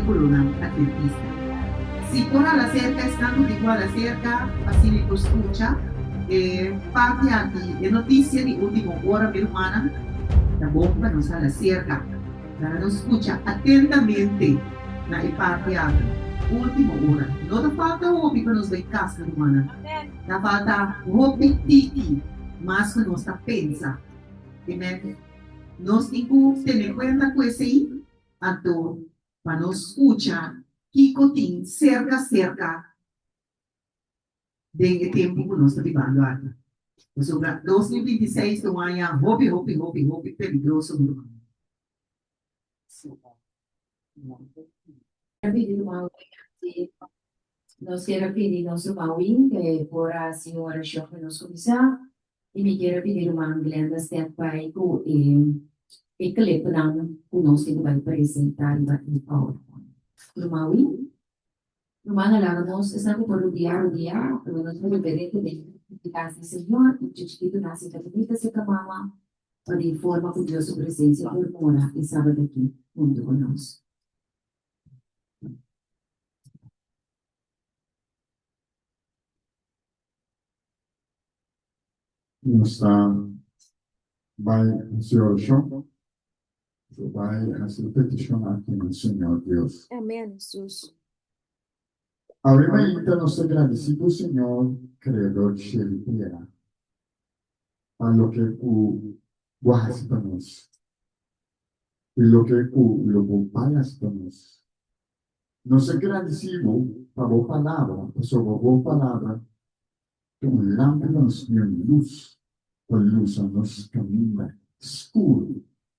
sírkulonan Atventista. Si por hala serka esnan ku tin ku hala serka pa asina e por skucha e parti aki, e notisia di último ora, mi rumannan, ta bon pa nos hala serka. Laga nos skucha atentamente na e parti aki, último ora. No ta falta hopi pa nos bai kas, mi rumannan. Ta falta hopi tiki mas ku nos ta pensa. Amen. Nos tin ku tene kuenta ku esei, anto pa nos skucha kiko tin serka serka den e tempu ku nos ta bibando aki. Pasobra 2026 ta un aña hopi, hopi, hopi, hopi peligroso, mi rumannan. Nos kier a pidi nos ruman Win pe por a hasi un orashon pa nos kuminsá i mi kier a pidi ruman Glenda step bai ku e e klepnan ku nos tin ku bai presentá riba e PowerPoint. Ruman Win, ruman a laga nos esnan ku por rudiá rudiá pero nos ta reverente den e kas di Señor i mucha chikitu nan sinta bunita serka mama pa di forma ku Dios su presensia por mora e sabat aki huntu ku nos. Nos ta bai hasi orashon, nos bai hasi e petishon aki na Señor Dios. Amen, Jesus. Awe mainta nos ta gradisí bo Señor, Kreador di shelu i tera, pa loke ku bo a hasi pa nos. I loke ku lo bo bai hasi pa nos. Nos a gradisí bo pa bo palabra, pasobra bo palabra ta un lampi pa nos i un lus pa lusa nos kaminda skur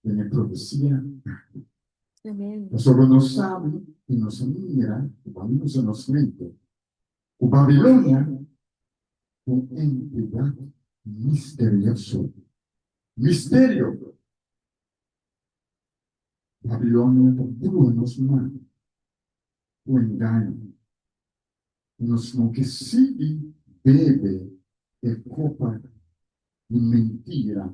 den e profesia aki. Pasobra nos sabi i nos a mira ku bo a lusa nos mente ku Babilonia ta un entidat misterioso. Misterio! Babilonia ta bruha nos man ku engaño. Nos no ke sigui bebe e kopa di mentira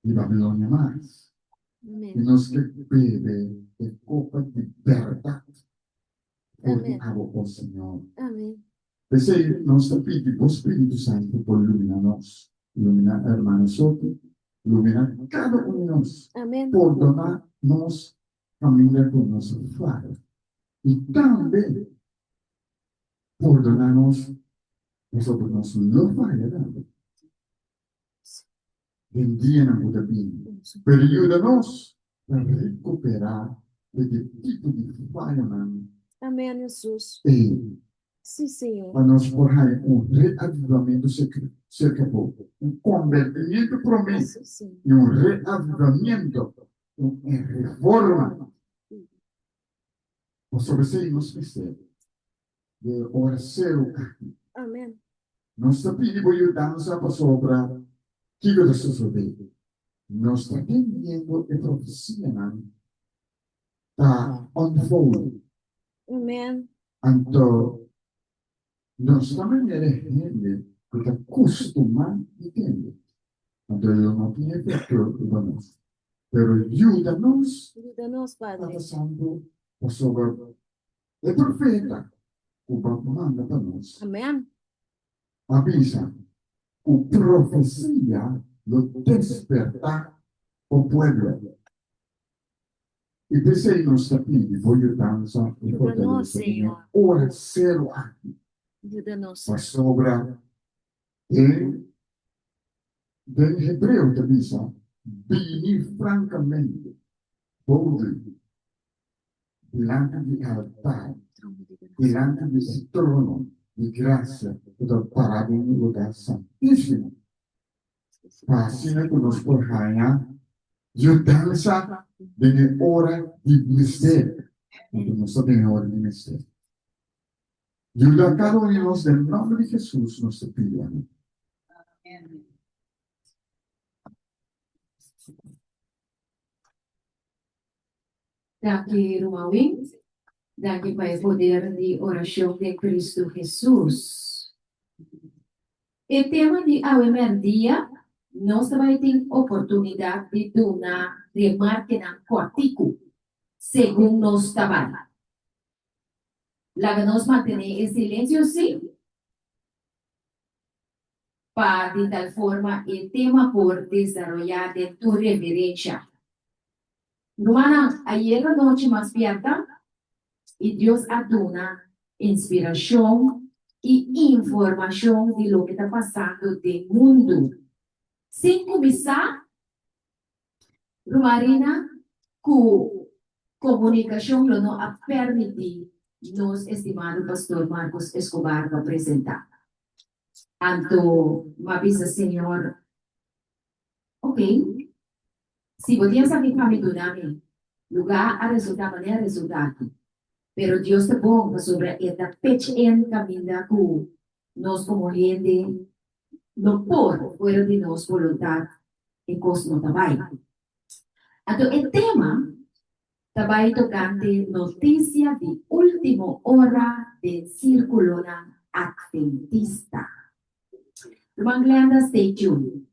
di Babilonia mas. I nos ke bebe e kopa di bèrdat for di abo, o Señor. P'esei nos ta pidi bo Spiritu Santu por lumina nos, lumina Hermana Soto, lumina kada un di nos, pordona nos kaminda ku nos a faya i tambe pordona nos pasobra nos lo faya tambe den dianan ku ta bini. Pero yuda nos pa rekuperá di e tipo di fayonan ei, pa nos por haña un reavivamentu serka bo, un kombertimientu promé i un reavivamiento, un reforma. Pasobra esei nos mester. De ora seru aki. Amen. Nos ta pidi bo yudansa pasobra kiko ta sosodé? Nos ta tendiendo e profesianan ta unfold. Amen. Anto nos ta manera hende ku ta kustumá di tende. Anto lo no tin efekto riba nos. Pero yuda nos, Yuda nos, Padre. Tata Santu, pasobra E profeta ku bo a manda pa nos a bisa ku profesia lo despertá bo pueblo. I p'esei nos ta pidi bo yudansa i fortalesa den e ora seru aki, pasobra den den hebreo ta bisa, Bini frankamente, boldly. Dilanti di e altar, dilanti di e trono di grasia ku ta pará den e lugá santísimo, pa asina ku nos por haña yudansa den e ora di mester, anto nos ta den e ora di mester. Yuda kada un di nos den nòmber di Hesus nos ta pidi. Amèn. Danki Ruman Win. Danki pa e poder di orashon den Kristu Hesus. E tema di awe mèrdia, nos ta bai tin oportunidat di duna remarkenan kòrtiku. segun nos ta bai. Laga nos mantené e silensio sí, pa di tal forma e tema por desaroyá den tur reverensha. Rumannan, ayera nochi mas spièrta i Dios a duna inspirashon i informashon di loke ta pasando den mundu. Sin kuminsá, Ruman Rina, ku komunikashon lo no a permití nos estimado Pastor Marcos Escobar pa presentá. Anto m'a bisa Señor, Ok, si bo tin esaki pa mi duna mi, lugá a resultá manera a resultá aki. Pero Dios ta bon pasobra e ta pech en kaminda ku nos komo hende no por fuera di nos boluntat e kos no ta bai. Anto e tema ta bai tokante notisia di último ora den sírkulonan atventista. Ruman Glenda stay tuned.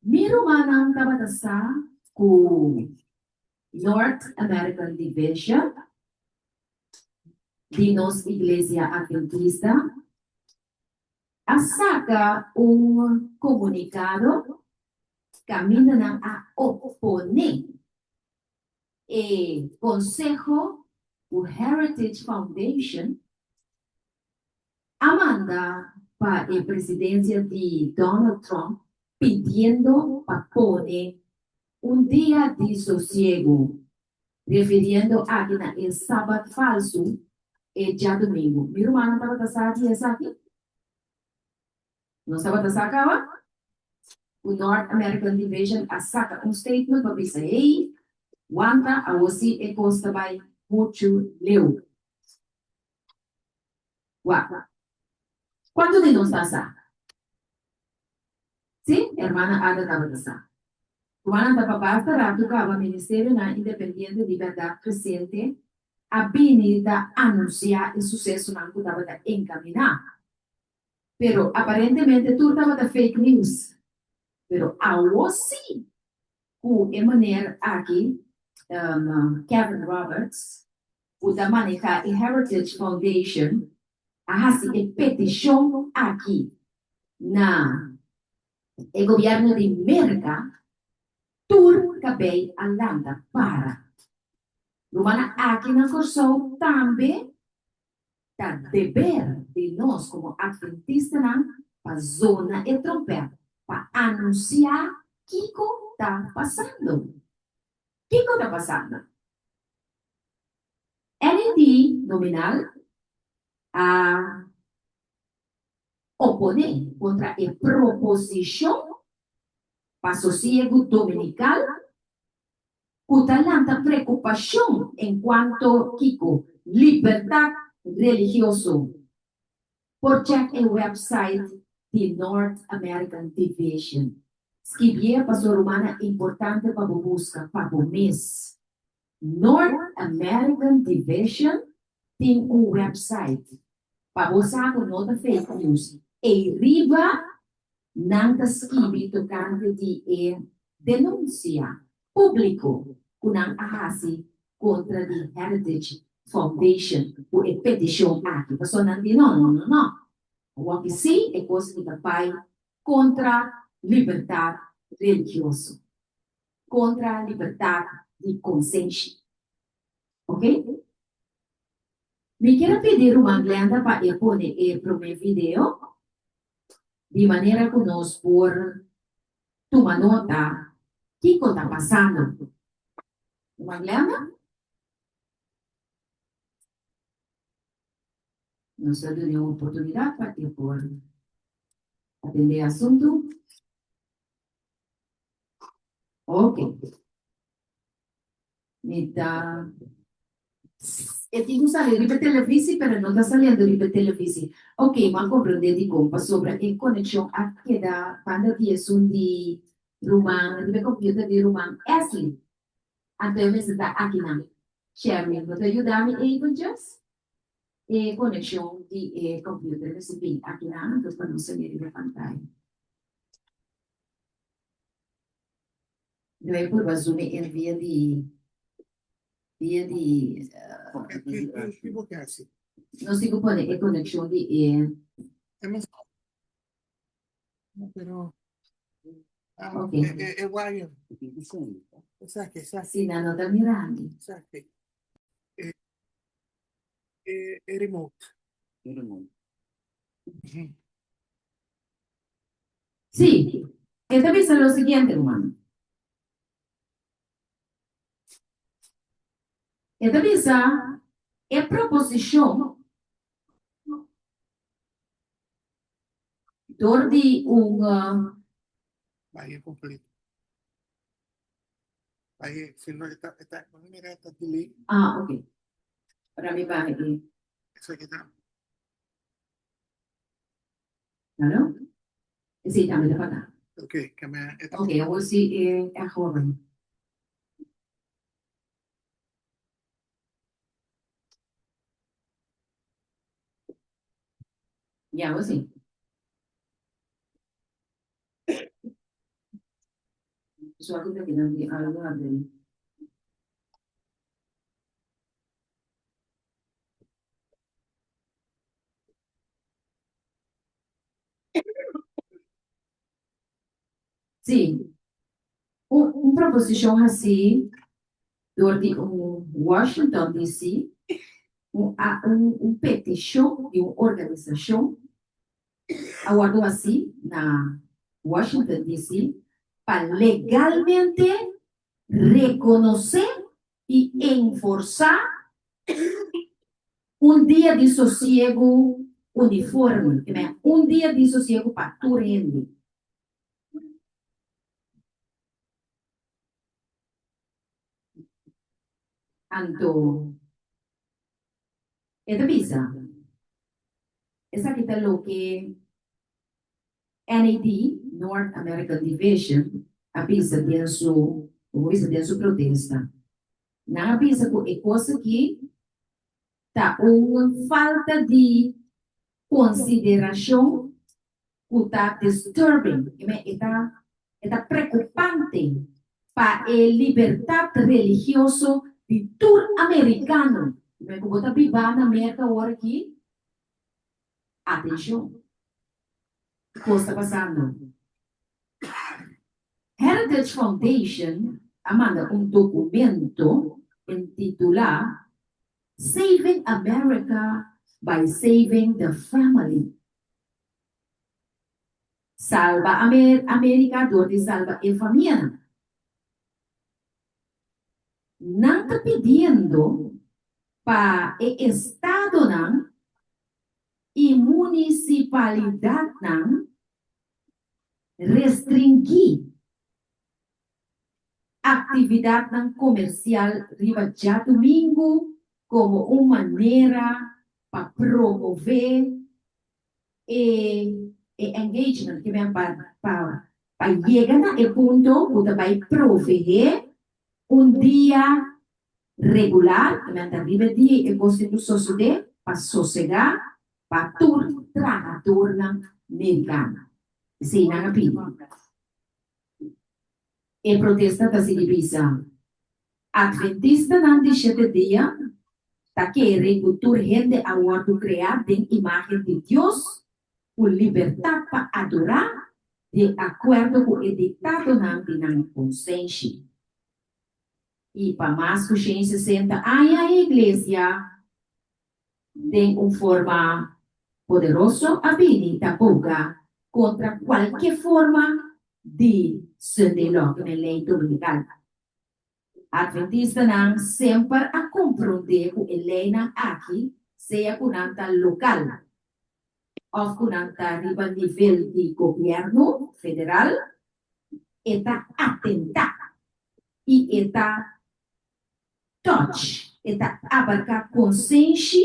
Mi rumannan tabata sa ku North American Division di nos Iglesia Atventista a saka un komunikado kaminda nan a oponé e konseho ku Heritage Foundation a manda pa e presidensia di Donald Trump pidiendo pa pone un dia di sosiegu, refiriendo aki na e sabat falsu e djadumingu. Mi rumannan tabata sa di esaki? Nos tabata sa caba cu North American Division a saca un statement pa bisa hey, wanta awo si e cos ta bay muchu leu. Wak. Cuanto di nos ta sa? Si, hermana Ada tabata sa. Rumannan ta pa basta ratu caba ministerionan independiente di berdad presente a bini ta anuncia e sucesonan cu tabata encamina. Pero aparentemente tur tabata fake news. Pero awo si ku e meneer aki, Kevin Roberts, ku ta maneha e Heritage Foundation, a hasi e petishon aki na e gobierno di Merka, tur kabei a lanta para. Rumannan aki na Kòrsou tambe Ta deber di nos komo atventistanan pa zona e trompèt pa anunsiá kiko ta pasando. Kiko ta pasando? NAD nominal a oponé kontra e proposishon pa sosiegu dominikal ku ta lanta preokupashon enkuanto kiko libertat religioso. Por chèk e wèpsait di North American Division. Skibié paso rumannan importante pa bo buska pa bo mes. North American Division tin un wèpsait pa bo sa ku no ta fake news. Ei riba Nan ta skibi tokante di e denunsia públiko ku nan a hasi kontra di Heritage Foundation ku e petishon aki. Pasobra nan di no, no, no, no. Awor ki sí e kos ki ta bai kontra libertat religioso, kontra libertat di konsenshi. Oke? Mi kier a pidi ruman Glenda pa e pone e promé video. Di manera ku nos por tuma nota kiko ta pasando. Ruman Glenda? Nos ta dun'e un oportunidat pa e por atendé e asuntu. Ok. Mi ta E tin ku sali riba e televisi pero no ta saliendo riba e televisi. Ok, m'a komprendé dikon, pasobra e konekshon a keda banda di esun di ruman, riba e computer di ruman Esli. Anto e mester ta akinan. Sherwin, bo ta yuda mi eventjes? E konekshon di e computer mester bin akinan, anto pa nos sali riba e pantaya. Lo e purba zoom in via di. Dia di Nos tin ku pone e konekshon di e. Ok. Si nan no ta mira mi. Si, e ta bisa lo siguiente, ruman. E ta bisa e proposishon dor di un. Bahia completo. Bahia, si no e ta, e ta, mira e ta delay. Ah, ok. Ora mi baha e. Esaki ta. Hallo? Esei tambe ta pagá. Ok, ke me e ta. Ok, awor si e e horen. Ya, awor si. Suak ta kinan di algo habri. Sí. Un, un proposishon hasí dor di un Washington DC. un, a, un, un petishon di un organisashon a wòrdu hasí na Washington DC. pa legalmente rekonosé i enforsá Un dia di sosiegu uniforme, ke men un dia di sosiegu pa tur hende. Anto e ta bisa, esaki ta loke NAD, North American Division, a bisa den su, bo por bisa den su protesta. Nan a bisa ku e kos aki ta un falta di konsiderashon ku ta disturbing, i men e ta e ta preokupante pa e libertat religioso di tur amerikano. I men ku bo ta biba na Merka awor aki, atenshon, kos ta pasando. Heritage Foundation a manda un documento intitula Saving America by Saving the Family, Salba America dor di salba e famianan. Nan ta pidiendo pa e estadonan i munisipalidatnan restringí aktividatnan komersial riba djadumingu komo un manera pa promové e e engagement, ke men pa pa pa yega na e punto ku ta bai proveé un dia regular, ke men ta riba e dia i e kos tin ku sosodé pa sosegá pa tur trahadornan merikano. Esei nan a pidi. E protesta ta sigui bisa, Adventistanan di shete dia ta kere ku tur hende a wòrdu kreá den imágen di Dios ku libertat pa adorá di akuerdo ku e diktadonan di nan konsenshi. I pa mas ku 160 aña e iglesia den un forma poderoso a bini ta boga kontra kualke forma di Sunday Law, ke men lei dominikal. Adventistanan semper a komprondé ku e leinan aki, sea ku nan ta lokal òf ku nan ta riba nivel di gobièrnu federal, e ta atentá i e ta touch, e ta abarká konsenshi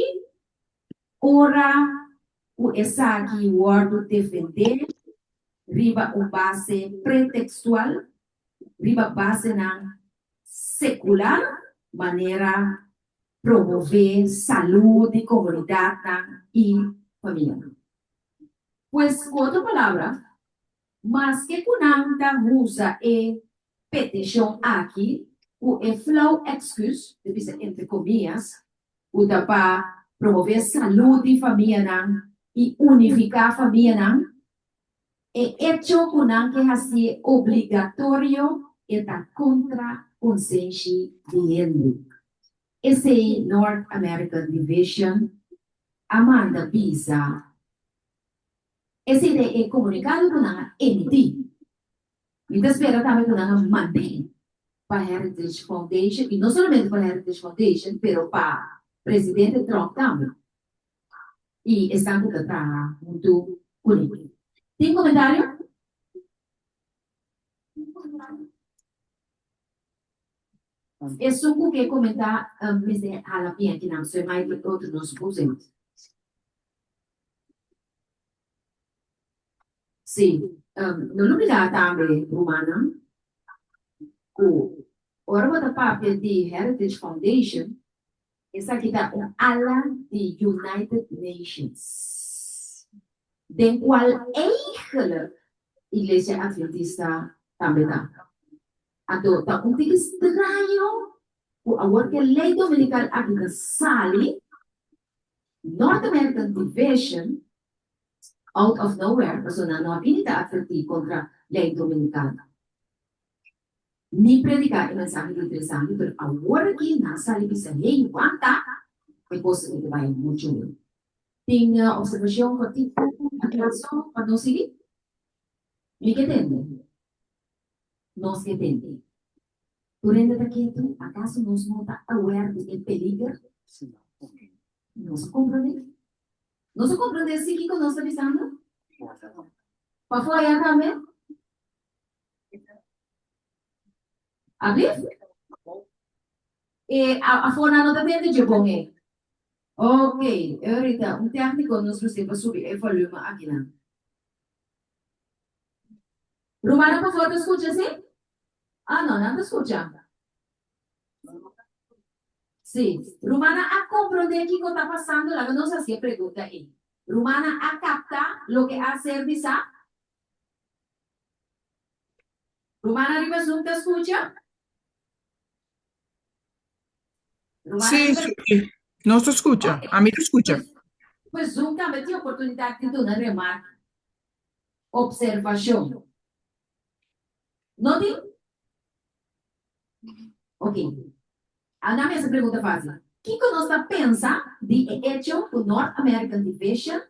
ora ku esaki wòrdu defendé riba un base pretekstual, riba basenan sekular manera promové salú di komunidatnan i famianan. Pues, ku otro palabra, maske ku nan ta usa e petishon aki. Ku e flou èksküs, ta bisa entre komias, ku ta pa promové salú di famianan i unifiká famianan, e echo ku nan ke hasié obligatorio e ta kontra konsenshi di hende. Esei North American Division a manda bisa. Esei ta e komunikado ku nan a emití. Mi ta spera tambe ku nan a mand'é pa Heritage Foundation, i no solamente pa Heritage Foundation, pero pa Presidente Trump tambe i esnan ku ta traha huntu kuné. Tin komentario? Esun ku ke komentá mester hala bien kinan, so e mai di otro nos buzent. Sí, no lubidá tambe, rumannan, ku ora bo ta papia di Heritage Foundation, esaki ta un ala di United Nations, den kual eigenlijk Iglesia Adventista tambe ta. Anto ta un tiki straño ku awor ku e lei dominikal aki ta sali, North American Division out of nowhere, pasobra nan no a bini ta atvertí kontra lei dominikal ni prediká e mensahe di tres angel, pero awor aki nan a sali bisa, Hey, wanta! E kos aki ta bai muchu leu. Tin observashon kòrtiku akaso pa nos sigui? Mi ke tende. Nos ke tende. Tur hende ta ketu, akaso nos no ta aware di e peliger? Nos a komprondé. Nos a komprondé si kiko nos ta bisando? Pafó aya tambe? Ablief? E afó nan no ta tende dje bon e. Ok, eurita un tèkniko nos mester pa subi e volume akinan. Rumannan pafó ta skucha si? Ah no, nan ta skucha. Sí, rumannan a komprondé kiko ta pasando? Laga nos hasi e pregunta ei. Rumannan a kapta loke a ser bisá? Rumannan riba Zoom ta skucha? Rumannan Sí, riba sí, nos ta skucha. Ami ta skucha. Pues Zoom tambe tin oportunidat di duna remark, observashon. No tin? Ok. A nan mester pregunta fácil. Kiko nos ta pensa di e echo ku North American Division,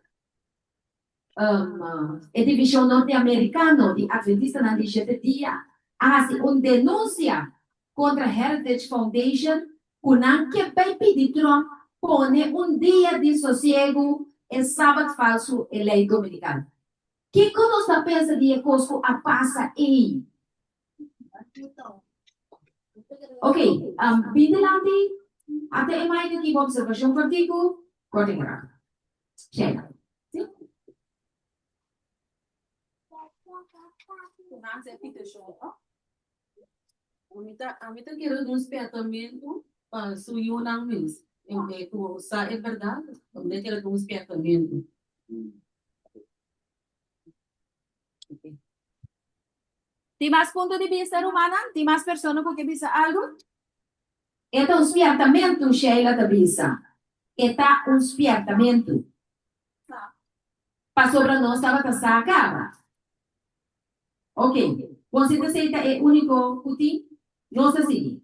e divishon norteamerikano di Atventistanan di Shete Dia, a hasi un denunsia kontra Heritage Foundation ku nan ke bai pidi Trump pone un dia di sosiegu e Sabat falsu e lei dominikal? Kiko nos ta pensa di e kos ku a pasa ei? Ok, bin dilanti, ata e mic aki pa observacion cortico, corta e rato. Sheila. Si? Ami ta kere duna un spièrtamentu pa su yunan mes, ku sa e bèrdat, mi ta kere duna un spièrtamentu. Tin mas punto di bista, rumannan? Tin mas persona ku ke bisa algu? E ta un spièrtamentu, Sheila ta bisa. E ta un spièrtamentu. Pasobra nos tabata sa kaba. Ok, bon si t'esei ta e úniko ku tin, nos ta sigui.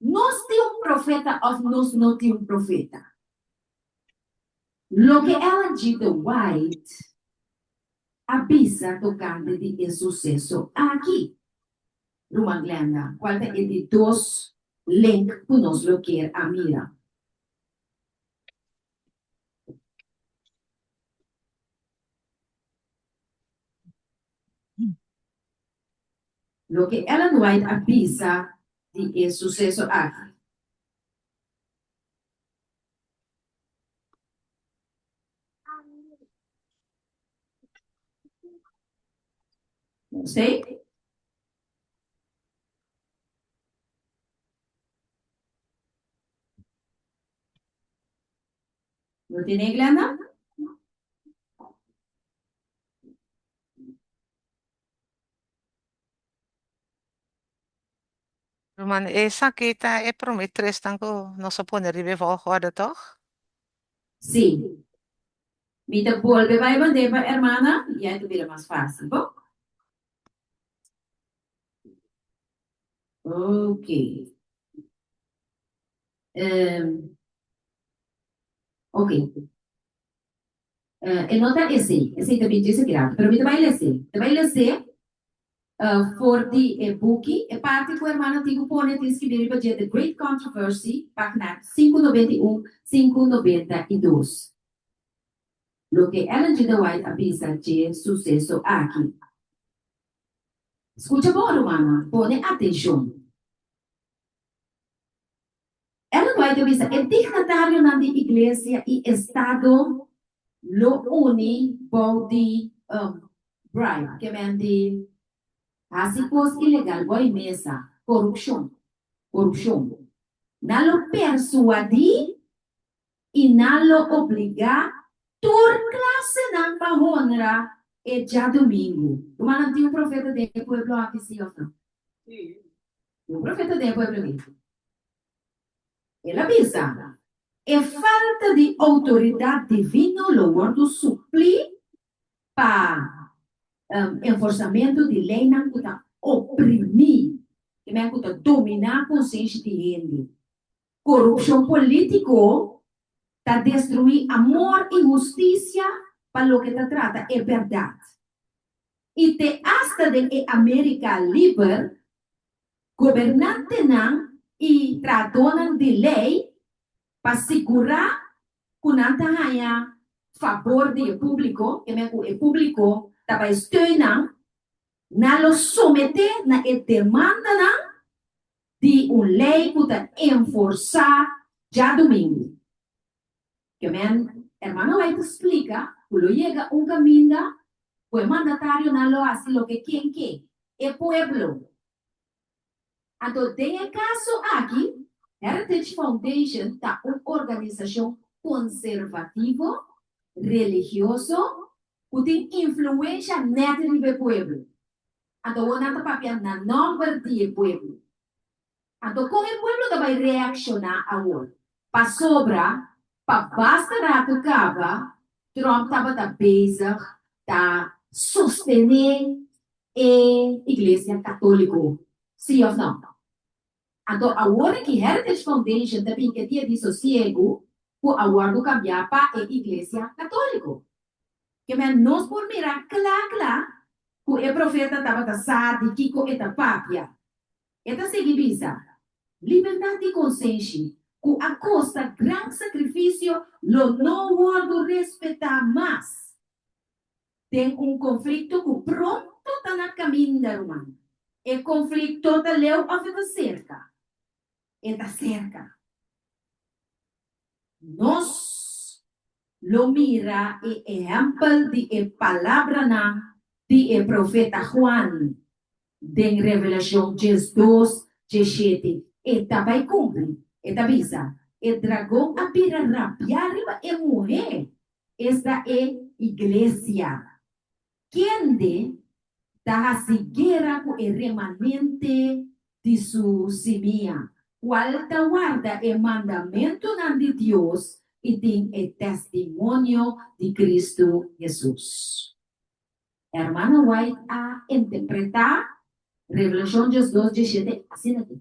Nos tin un profeta òf nos no tin un profeta? Loke Ellen G. De White a bisa tokante di e suseso aki. Ruman Glenda, kual ta e di dos link ku nos lo kier a mira? Loke Ellen White a bisa di e suseso aki. Sí? No tiene, Glenda? Ruman, esaki ta e promé tresnan ku nos a pone riba e volgorde, tòg? Sí. Mi ta bolbe bai mand'é pa hermana, ya e ta bira mas fásil, bo? Ok. Um, ok. E no ta esei, esei ta bin djis aki rato, pero mi ta bai les'é. Mi ta bai les'é for di e buki, e parti ku hermano tin ku pone tin skibí riba dje The Great Controversy, página 591, 592. Loke Ellen G. De White a bisa dje suseso aki. Skucha bon, rumannan, pone atenshon. Ellen White a bisa, E dignatarionan di iglesia i estado lo uni bou di bribe, ke men di hasi kos ilegal bou e mesa, korupshon, korupshon. Nan lo persuadí i nan lo obligá tur klasenan pa honra e djadumingu. Rumannan, tin un profeta den e pueblo aki, sí òf no? Sí. Un profeta den e pueblo aki. El a bisa, E falta di outoridat divino lo wòrdu suplí pa enforsamentu di leinan ku ta oprimí, ke men ku ta dominá konsenshi di hende. Korupshon polítiko ta destruí amor i hustisia pa loke ta trata e bèrdat. I te asta den e Amérika liber, gobernantenan i trahadónan di lei pa sigurá ku nan ta haña fabor di e públiko, ke men ku e públiko ta bai steun nan, nan lo someté na e demandanan di un lei ku ta enforsá djadumingu. Ke men Hermano White ta splika ku lo yega un kaminda ku e mandatarionan lo hasi loke ken ke, e pueblo. Anto den e kaso aki, Heritage Foundation ta un organisashon konservativo, religioso, ku tin influensha nèt riba e pueblo. Anto awor nan ta papia na nòmber di e pueblo. Anto kon e pueblo ta bai reakshoná awor? Pasobra pa basta ratu kaba Trump tabata bezig ta sostené e Iglesia Katóliko, sí òf nò? Anto awor aki Heritage Foundation ta bin ke dia di sosiegu ku a wòrdu kambiá pa e Iglesia Katóliko. Ke men nos por mira kla kla ku e profeta tabata sa di kiko e ta papia. E ta sigui bisa, Libertat di konsenshi ku a kosta gran sakrifisio lo no wòrdu respetá mas. Den un konflikto ku pronto ta na kaminda, ruman. E konflikto ta leu òf e ta serka? E ta serka. Nos lo mira e ehèmpel di e palabranan di e profeta Juan den Revelashon 12, 17. E ta bai kumpli. E ta bisa, E dragon a bira rabiá riba e muhé Esta e iglesia, kende ta hasi guera ku e remanente di su simia, kual ta warda e mandamentunan di Dios i tin e testimonio di Kristu Hesus. Hermana White a interpretá Revelashon 12, 17 asina aki.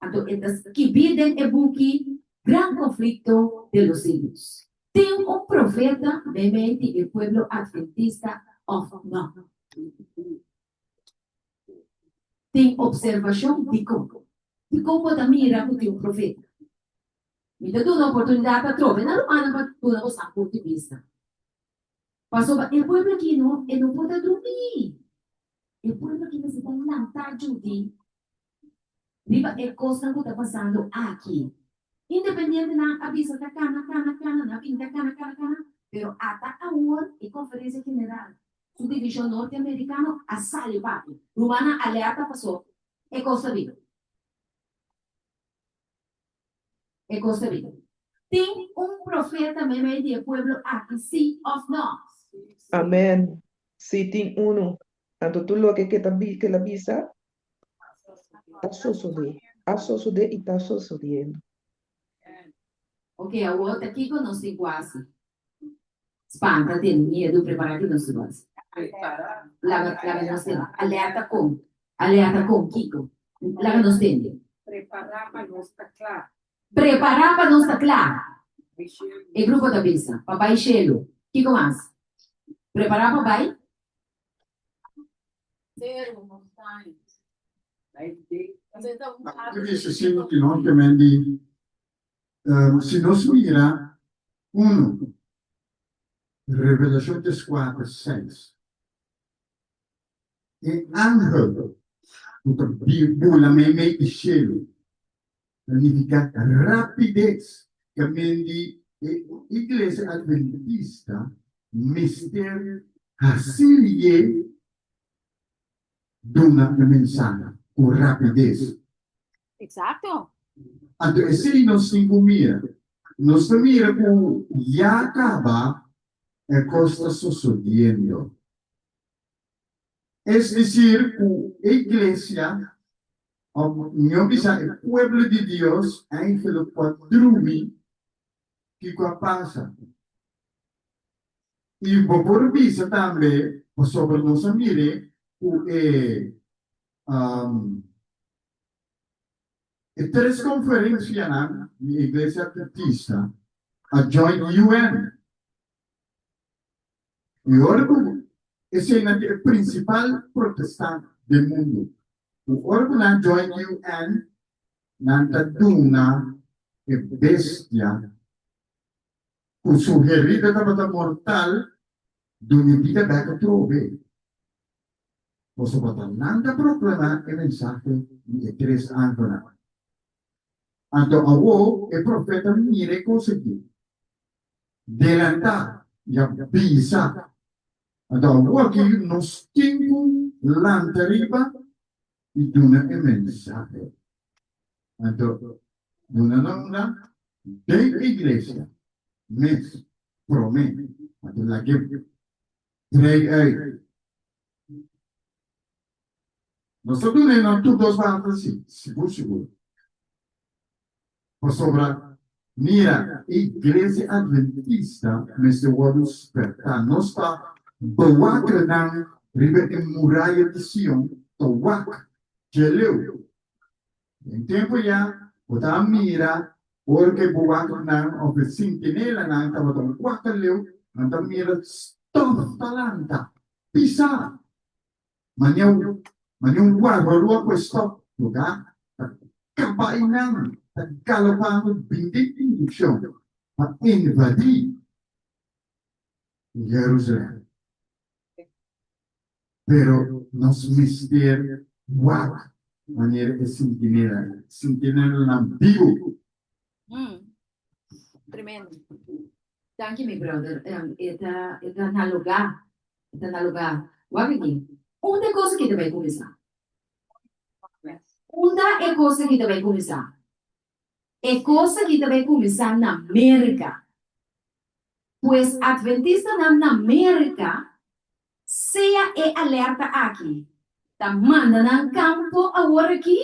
Anto e ta skibí den e buki Gran Conflicto de los Siglos. Tin un profeta meimei di e pueblo adventista òf nò? Tin opservashon dikon? Dikon bo ta mira ku tin un profeta? Mi ta duna oportunidat atrobe na rumannan pa duna bo san punto di bista. Pasobra e pueblo aki no, e no por ta drumí. E pueblo aki mester ta lantá djudi riba e kosnan ku ta pasando aki. Independientenan a bisa ta kana, kana, kana, nan a bin ta kana, kana, kana, pero ata awor e Konferensia General su divishon norteamerikano a sali papia. Rumannan alerta paso e kos ta bin. E kos ta bin. Tin un profeta meimei di e pueblo aki, sí òf nò? Amèn. Sí, tin unu. Anto tur loke ke ta ke el a bisa ta sosodé. A sosodé i ta sosodiendo. Ok, awor ta kiko nos tin ku hasi? Spanta, tene miedu, prepará ki nos tin ku hasi? Laga, laga nos tende. Alerta kon? Alerta kon kiko? Laga nos tende. Prepará pa nos ta kla. Prepará pa nos ta kla. E grupo ta bisa, pa bai shelu. Kiko mas? Prepará pa bai? Seru, montaña. Ki bisa si no te men di si nos mira uno Revelashon dieskuater seis e angel ku ta bula meimei di shelu ta nifiká rapides kaminda e Iglesia Adventista mester hasilie duna e mensahe ku rapides. Exacto. Anto esei nos tin ku mira. Nos ta mira ku ya kaba e kos ta sosodiendo. Es desir ku e iglesia, òf mihó bisa e pueblo di Dios, eigenlijk ku a drumi, kiko a pasa? I bo por bisa tambe, pasobra nos a mir'é ku e e tres konferensianan di Iglesia Adventista a join UN. I ora ku eseinan ta e prinsipal protestant den mundu, ku ora ku nan join UN, nan ta duna e bestia ku su herida tabata mortal duna e bida bek atrobe. Pasobra ta nan ta proklamá e mensahe di e tres angelnan. Anto awor e profeta mira e kos aki. Delantá i a bisa, Anto awor aki nos tin ku lanta riba i duna e mensahe. Anto duna nan una den e iglesia mes promé. Anto lag'é trei uit. Nos ta dun'é nan tur dos banda, sí, sigur sigur. Pasobra, mira, e Iglesia Adventista mester wòrdu spertá. Nos ta bewakernan riba e muraya di Sion ta wak dje leu. Den tempu ya, bo ta mira ora ku e bewakernan òf e sintinelanan tabata wak leu, nan ta mira stòf ta lanta, pisá. Manera un warwarua ku e stòp lugá ta kabainan ta galopando bin den indukshon pa invadí Jerusalèm. Pero nos mester wak manera e sintinela, sintinelanan bibu. Tremendo. Danki mi brother. E ta e ta na lugá. E ta na lugá. Wak aki. Unda e kos aki ta bai kuminsá? Unda e kos aki ta bai kuminsá? E kos aki ta bai kuminsá na Merka. Pues Adventistanan na Merka sea e alerta aki ta manda nan kampo awor aki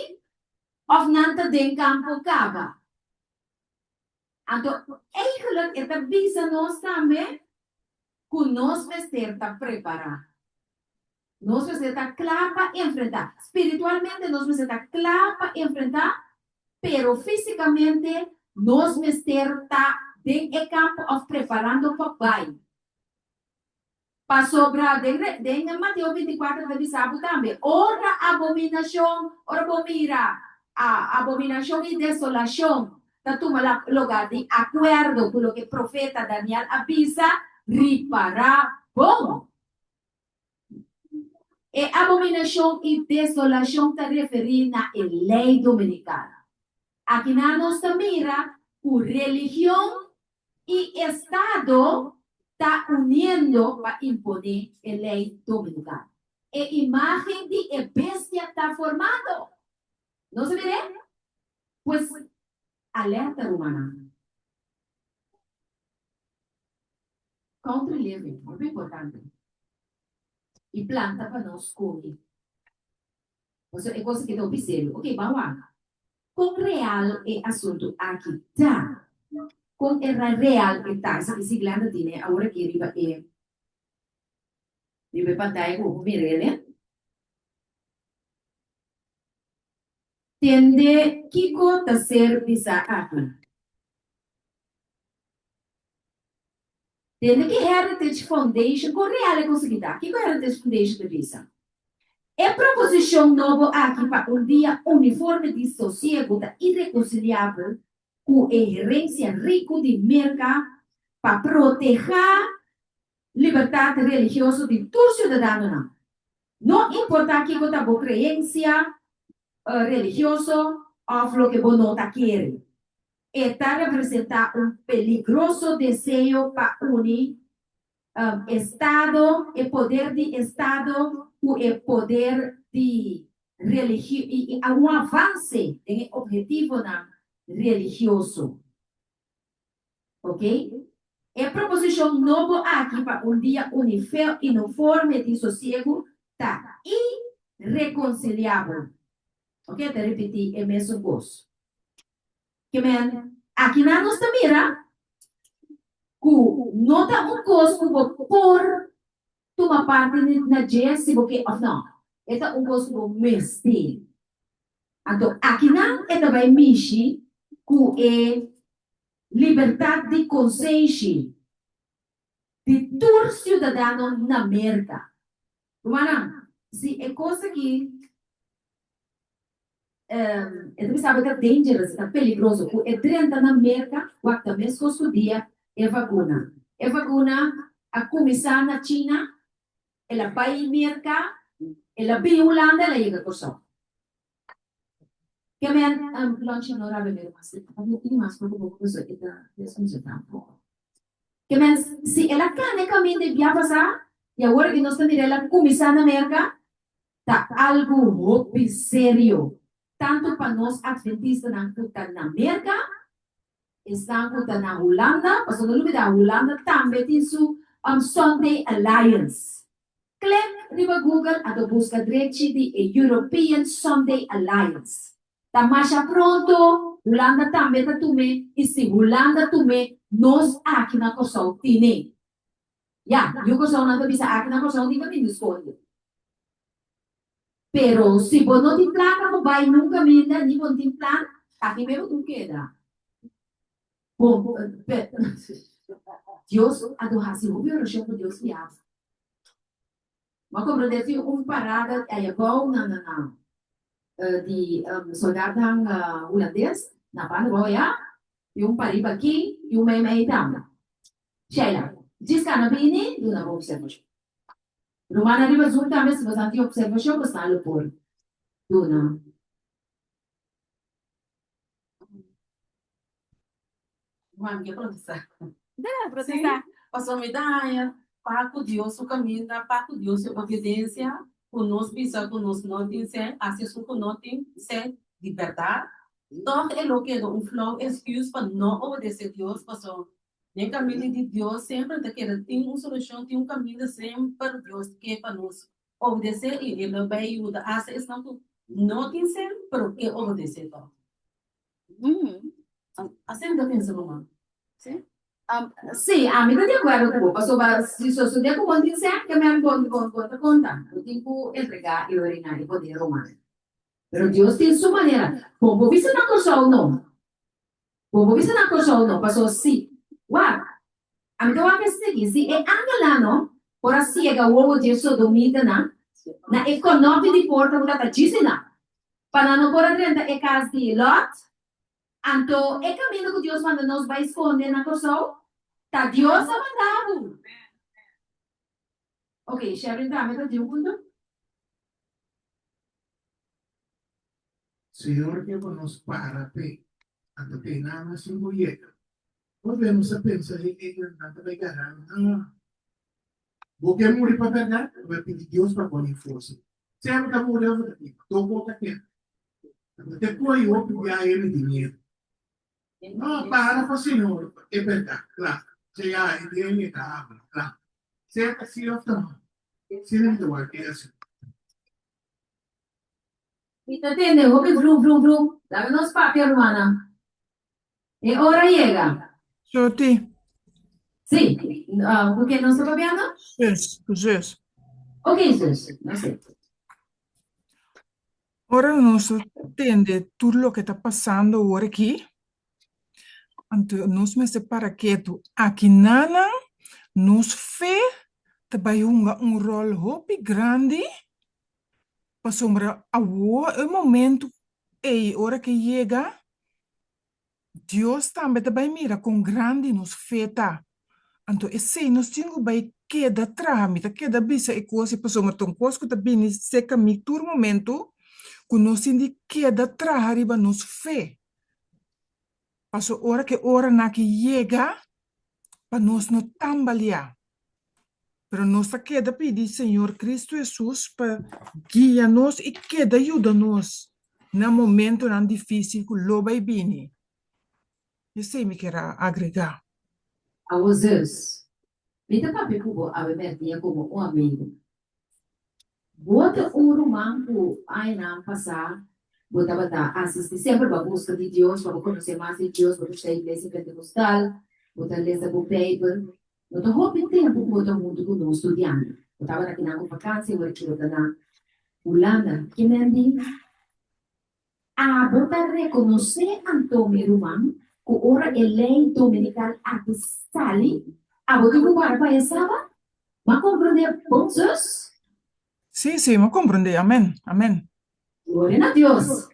òf nan ta den kampo kaba. Anto eigenlijk e ta bisa nos tambe ku nos mester ta prepará. Nos mester ta kla pa enfrentá. Spiritualmente nos mester ta kla pa enfrentá, pero físikamente nos mester ta den e kampo òf preparando pa bai. Pasobra den den Mateo bintikuater ta bisa bo tambe, ora abominashon, ora bo mira a abominashon i desolashon ta tuma la lugá di akuerdo ku loke profeta Daniel a bisa, ripará bon. E abominashon i desolashon ta referí na e lei dominikal. Akinan nos ta mira ku religion i Estado ta uniendo pa imponé e lei dominikal. E imágen di e bestia ta formando. Nos a mir'é? Pues, alerta rumannan. Country living, hopi importante. I planta pa nos kohe. Pasobra e kos aki ta hopi serio. Oke, ban wak. Kon real e asuntu aki ta? Kon e real e ta? Esaki si Glenda tine awor aki riba e riba e pantaya ku bo por mira el. Tende kiko ta ser bisá aki. Tende ki Heritage Foundation, kon real e konsegui ta? Kiko Heritage Foundation ta bisa? E proposishon nobo aki pa un dia uniforme di sosiegu ta irekonsiliabel ku e herensia riku di Merka pa protehá libertat religioso di tur siudadanonan, no importá kiko ta bo kreensia religioso òf loke bo no ta kere. E ta representá un peligroso deseo pa uni Estado, e poder di Estado ku e poder di religio i un avanse den e ophetivonan religioso. Ok. E proposishon nobo aki pa un dia uniforme di sosiegu ta irekonsiliabel. Ok, ta ripití e mesun kos. Ke men, akinan nos ta mira ku no ta un kos ku bo por tuma parti na dje si bo ke òf nò. E ta un kos ku bo mester. Anto akinan e ta bai mishi ku e libertat di konsenshi di tur siudadano na Merka. Rumannan, si e kos aki e ta bisa bo e ta dangerous, e ta peligroso, ku e drenta na Merka, wak ta meskos ku dia e vakuna. E vakuna a kuminsá na China, el a bai Merka, el a bin Hulanda, el a yega Kòrsou. Ke men Lonchi no rabia mira mas e tin mas poko poko pasobra e ta desconcertá un poko. Ke men si el a kana e kaminda e bia pasá i awor aki nos ta mira el a kuminsá na Merka ta algu hopi serio tantu pa nos adventistanan ku ta na Merka esnan ku ta na Hulanda pasobra no lubidá Hulanda tambe tin su Sunday Alliance. Klek riba Google anto buska drechi di e European Sunday Alliance. Ta masha pronto Hulanda tambe ta tum'é i si Hulanda tum'é nos aki na Kòrsou tin'é. Ya, yu Kòrsounan ta bisa aki na Kòrsou tin kaminda skonde. Pero si bo no tin plaka bo bai nun kaminda ni bo no tin plan, aki mes bo tin keda. Bo, Dios a hasi hopi orashon ku Dios guia bo. Bo a comprende tin un parada aya bou na na na di soldaatnan hulandes na banda bou aya y un pariba aki y un meimei tambe. Sheila, djis kana bini duna bo observacion. Rumannan riba Zoom tambe si bosan tin observacion bosan lo por duna. Juan, ke protestá? Debe protestá. Sí, pasobra mi ta haña pa ku Dios su kaminda, pa ku Dios su obedensia, ku nos bisa ku nos no tin sèn, hasi esun ku no tin sèn di bèrdat, tòg e lo keda un flou excuse pa no obedesé Dios, pasobra den kaminda di Dios semper ta keda tin un solushon, tin un kaminda semper Dios ke pa nos obedesé i e lo bai yuda hasta esnan ku no tin sèn pero ke obedesé tòg. Asina mi ta pensa ruman. Sí. Sí, ami ta di akuerdo ku bo, pasobra si sosodé ku bo no tin sèn, ke men bo bo ta konta? Bo tin ku entregá e orina e poder romano. Pero Dios tin su manera. Bo por bisa na Kòrsou no. Bo por bisa na Kòrsou no, pasobra si, wak, ami ta wak esei aki, si e angelnan no por a siega wowo dje sodomitanan na e kònòpi di porta ku ta ta djis einan, Pa nan no por a drenta e kas di Lòt. Anto e kaminda ku Dios manda nos bai skonde na Kòrsou, ta Dios a manda bo. Ok, Sherwin tambe ta di un punto. Señor ke ku nos para p'e, anto te nan a sin ku yega. Hopi nos a pensa di e nan ta bai gara nan. Bo ke muri pa bèrdat, bo bai pidi Dios pa pone forsa. Sea bo ta muri òf bo ta biba, tur bo ta keda. Bo te kohe hopi biaha hende di miedu. No, para pa Señor e bèrdat, kla. Sea e den e ta habla, kla. Sea ta si òf ta no, asina mi ta wak e asuntu. Mi ta tende hopi vrum vrum vrum. Laga nos papia rumannan. E ora yega. Shorty. Sí, ku ken nos ta papiando? Zus, ku zus. Ok zus, no sé. Ora nos ta tende tur loke ta pasando awor aki, anto nos mester para ketu. Akinanan nos fe ta bai hunga un ròl hopi grandi pasobra awor e momento ei ora ke yega Dios tambe ta bai mira kon grandi nos fe ta. Anto esei nos tin ku bai keda traha. Mi ta keda bisa e kos ei pasobra ta un kos ku ta bini serka mi tur momentu ku nos tin di keda traha riba nos fe. Pasobra ora ku e oranan aki yega pa nos no tambaleá. Pero nos ta keda pidi Señor Cristo Hesus pa guia nos i keda yuda nos na momentonan difícil ku lo bai bini. Esei mi kier a agregá. Awo zus, mi ta papia ku bo awe mèrdia komo un amigu. Bo ta un ruman ku añanan pasá bo tabata asistí semper bo a buska di Dios, pa bo konosé mas di Dios, bo ta bishitá iglesia pentekostal, bo ta lesa bo Beibel. No ta hopi tempu ku bo ta huntu ku nos studiando. Bo tabata akinan ku vakansia ora ki bo ta na Hulanda. Ke men di? Abo ta rekonosé anto, mi ruman, ku ora e lei dominikal aki sali, abo tin ku para pa e sabat? M'a komprondé bon, zus? Sí, sí, m'a komprondé. Amèn, amèn. Gloria na Dios!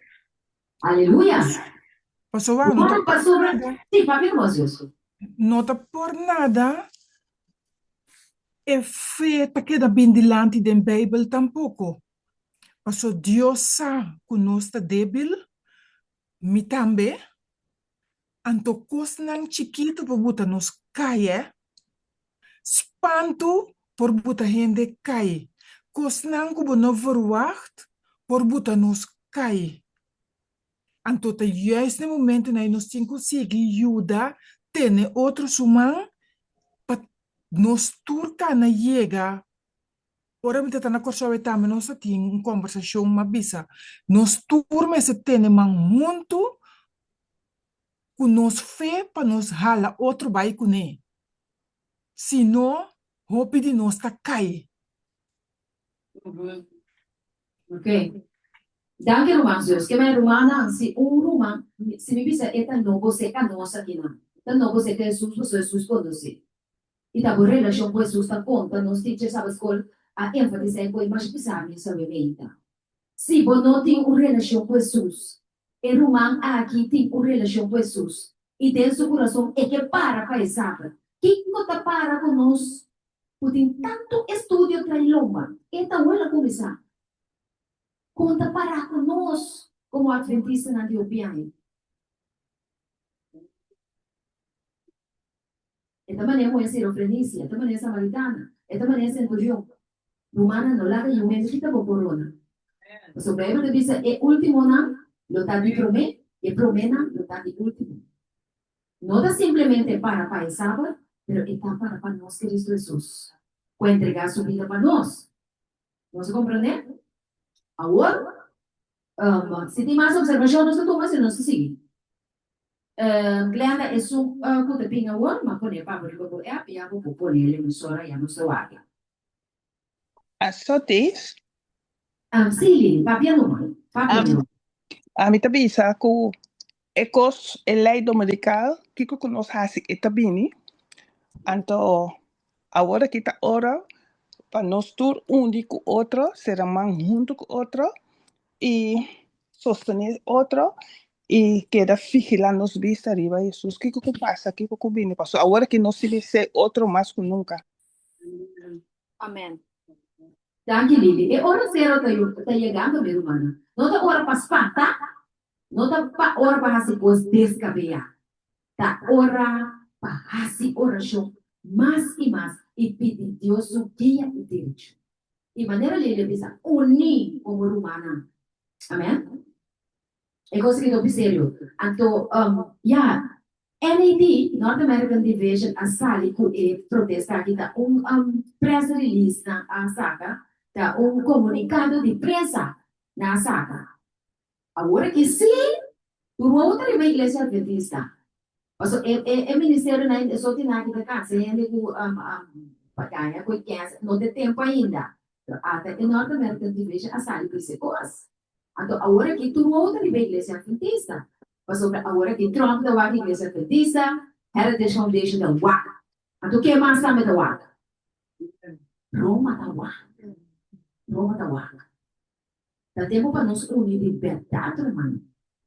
Aleluya! Pasobra no ta Rumannan, pasobra. Sí, papia ku bo, zus. No ta por nada e fe ta keda bin dilanti den Beibel tampoko. Paso Dios sa ku nos ta débil, mi tambe, anto kosnan chikitu por buta nos kai, eh. Spantu por buta hende kai. Kosnan ku bo no verwagt por buta nos kai. Anto ta juist na e momentunan ei nos tin ku sigui yuda tene otro su man pa nos tur kana yega. Ora mi ta ta na Kòrsou e tambe nos ta tin un kòmbersashon, m'a bisa nos tur mester tene man huntu ku nos fe pa nos hala otro bai kuné. Si no, hopi di nos ta kai. Ok. Danki ruman Zeus. Ke men rumannan, si un ruman, si mi bisa e ta nobo serka nos akinan, e ta nobo serka Hesus pasobra Hesus konosé. I ta bo relashon ku Hesus ta konta nos teacher Sabbat Skol a enfatisá e koe masha pisá mi sabe meita. Si bo no tin un relashon ku Hesus, e ruman aki tin un relashon ku Hesus i den su kurason e ke para pa e Sabbat. Kiko ta para ku nos ku tin tantu estudio trai lomba? E ta wel a kuminsá. Kon ta para ku nos komo Atventistanan di hopi aña? E ta manera muhé sirofrenisia, e ta manera samaritana, e ta manera senturion. Rumannan, no laga yu hende kita bo korona. Pasobra Beibel ta bisa e últimonan lo ta di promé i e proménan lo ta di último. No ta simplemente para pa e sabat, pero e ta para pa nos Cristo Hesus, ku a entregá su bida pa nos. Nos a komprendé? Awor, si tin mas opservashon nos ta tuma, si no nos ta sigui. Glenda, esun ku ta bin awor, m'a pone pa bo riba bo app, ya bo por pone el emisora, ya nos ta wak. Asotis. Sí, Lili, papia numa, papia numa. Ami ta bisa ku e kos, e lei dominikal, kiko ku nos hasi e ta bini. Anto awor aki ta ora pa nos tur undi ku otro, sera man huntu ku otro i sostené otro i keda vigilá nos bista riba Hesus. Kiko ku pasa, kiko ku bini, pasobra awor aki nos tin mester otro mas ku nunka. Amen. Danki Lili. E ora sero ta ta yegando mi rumannan. No ta ora pa spanta, no ta pa ora pa hasi kos deskabeyá. Ta ora pa hasi orashon mas i mas i pidi Dios su guia i direkshon. I manera Lili a bisa, uní komo rumannan. Amen. E kos aki ta hopi serio. Anto, ya, NAD, North American Division, a sali ku e protesta aki. Ta un press release nan a saka, ta un komunikado di prensa nan a saka. Awor aki sí, tur wowo ta riba Iglesia Adventista. Paso e e e ministerionan e sotinan aki ta kansa hende ku pa gaña ku e kens, no ta e tempu ainda. Pero ata e North American Division a sali bisa e kos. Anto awor aki tur wowo ta riba Iglesia Adventista. Pasobra awor aki Trump ta wak Iglesia Adventista, Heritage Foundation ta wak. Anto ke mas tambe ta wak? Roma ta wak. Roma ta wak. Ta tempu pa nos uni di bèrdat, ruman,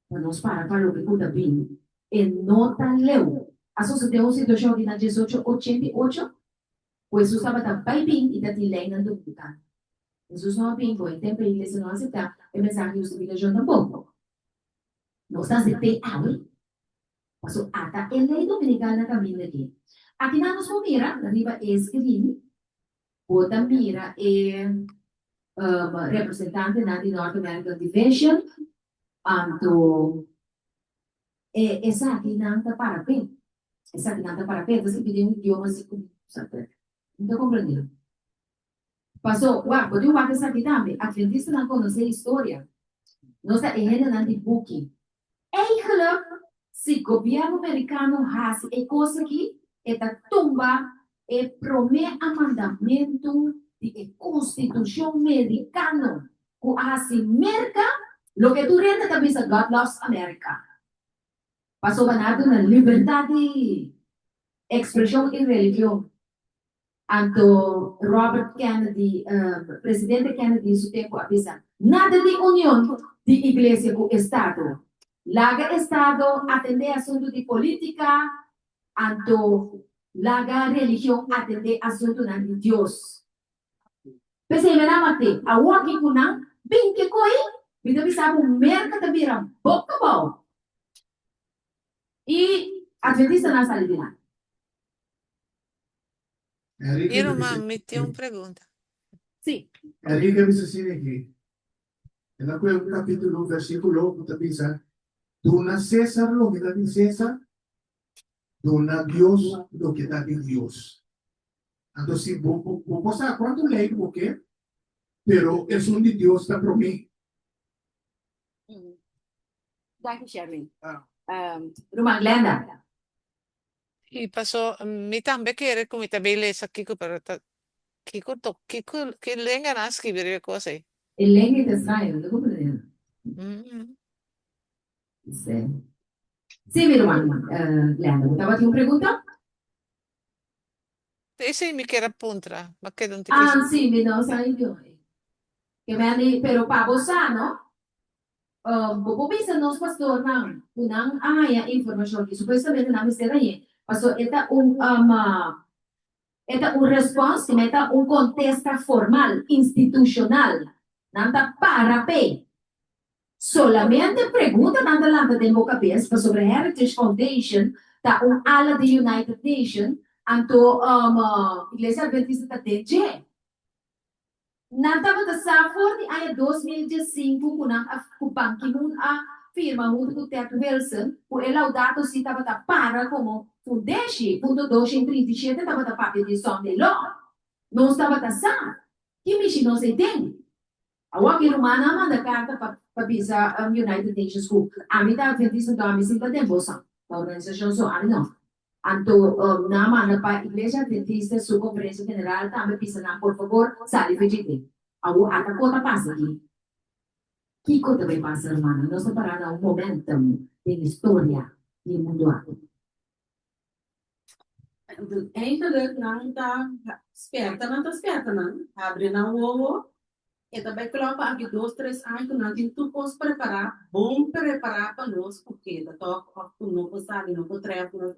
pa nos para pa loke ku ta bini. E no ta leu. A sosodé un situashon di na diesocho ochenta i ocho, ku Hesus tabata bai bin i ta tin leinan dominikano. Hesus no a bin ku e tempu e iglesia no a aseptá e mensahe di hustifikashon tampoko. Nos ta asept'é awe, pasobra ata e lei dominikal na kaminda aki. Akinan nos por mira riba e skrin. Bo ta mira e representantenan di North American Division, anto e esakinan ta para p'e. Esakinan ta para p'e. Ta skirbi den un idioma si ku mi ta komprendé. Paso, wak, bo tin wak esaki tambe. Adventistanan konosé historia. Nos ta e hendenan di buki. Eigenlijk, si gobièrnu merikano hasi e kos aki, e ta tumba e promé amandamentu di e Konstitushon Merikano ku a hasi Merka loke tur hende ta bisa God loves America. Pasobra nan a duna libertat di ekspreshon i religion. Anto Robert Kennedy, presidente Kennedy su tempu a bisa, Nada di union di iglesia ku estado. Laga estado atendé asuntu di polítika, anto laga religion atendé asuntunan di Dios. P'esei mi nan mat'é. Awoki ku nan bin ke koi, mi ta bisa bo Merka ta bira boka abou. I Adventistanan sali dilanti. Enrique Mi ta ruman, bisa mi tin un pregunta. Sí. Enrique a bisa asina aki, E na kue un kapítulo, versíkulo ku ta bisa, Duna César loke ta di César, duna Dios loke ta di Dios. Anto si bo bo por sa kuantu lei ku bo ke, pero esun di Dios ta promé. Danki Sherlyn. Ruman Glenda. I paso mi tambe kere ku mi ta bay lesa kiko pero ta kiko to kiko ki lenga nan a skibi riba e kos ei. E lenga ei ta straño, no ta comprende. Sí. Sí, mi ruman Glenda, bo tabatin un pregunta? Esei mi kier a puntra, ma keda un tiki. Ah, sí, mi no sa idioma ei. Ke mende, pero pa bo sa, no? Bo por bisa nos pastornan ku nan a haña informashon di supuestamente nan mester hañ'é, pasobra e ta un e ta un respons, e ta un kontesta formal, institushonal. Nan ta para p'e. Solamente preguntanan ta lanta den bo kabes pasobra Heritage Foundation ta un ala di United Nation, anto Iglesia Adventista ta den dje. Nan tabata sa for di aña 2015 ku nan a ku Ban Ki-moon a firma huntu ku Ted Wilson ku e Laudato Si tabata para komo fundeshi, punto 237 tabata papia di Sunday Law. Nos tabata sa ki mishi nos ei den. Awor ki rumannan a manda karta pa pa bisa United Nations ku ami ta Adventista anto ami sinta den bosan organisashon so ami no. Anto nan a manda pa Iglesia Adventista su Conferencia General tambe bisa nan por favor sali for djite. Awor ata ko ta pasa aki? Kiko ta bay pasa hermano? Nos ta para na un momentum den historia di e mundo aki. Eindelijk nan ta sperta nan ta sperta nan habri nan wowo e ta bai klopa aki dos tres aña ku nan tin tur kos prepará bon prepará pa nos ku keda tòg òf ku no por sali no por trèf nos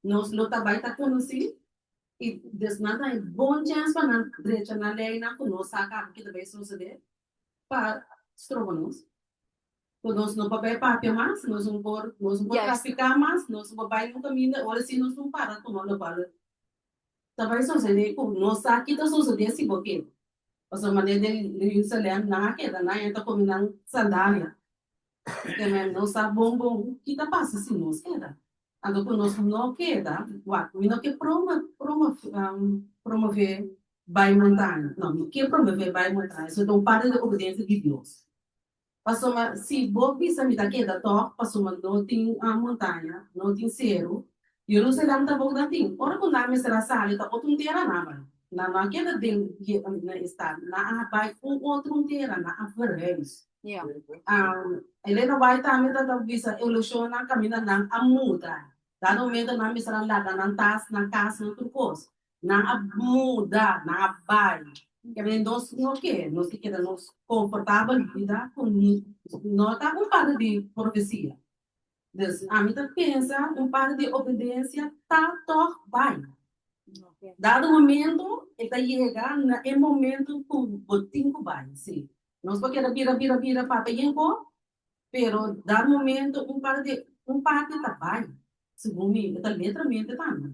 nos lo ta bai ta konosí i dus nan ta haña bon chèns pa nan drecha nan leinan ku nos sa kaba ki ta bai sosodé pa stroba nos ku nos no por bai papia mas nos no por nos no por trafiká mas nos no por bai un kaminda ora si nos no para tuma lokual Ta bai sosodé ku no sa ki ta sosodé si bo keda. Pasobra manera den Jerusalèm nan a keda, nan a ta kome nan sandalia. Te men no sa bon bon ki ta pasa si nos keda. Anto ku nos no keda, wak, mi no ke promové bai montaña. No, mi ke promové bai montaña. Esei ta un parti di obedensia di Dios. Pasobra si bo bisa mi ta keda tòg, pasobra no tin montaña, no tin seru, Jerusalèm tampoko ta tin. Ora ku nan mester a sali ta otro un tera nan a bai. Nan no a keda den na e stat, nan a bai un otro un tera, nan a verhuis. Elena White tambe ta bisa evolushonnan kaminda nan a muda. Dado momento nan mester a laga nan tas, nan kas, nan tur kos. Nan a muda, nan a bai. Kende nos no ke, nos ke keda nos konfortabel bida ku no ta un parti di profesia. Dus ami ta pensa un parti di obedensia ta tòg bai. Dado momento e ta yega na e momento ku bo tin ku bai, si. Nos por keda bira bira bira papia yen ko, pero dado momento un parti un parti ta bai, segun mi, e ta letramente tambe.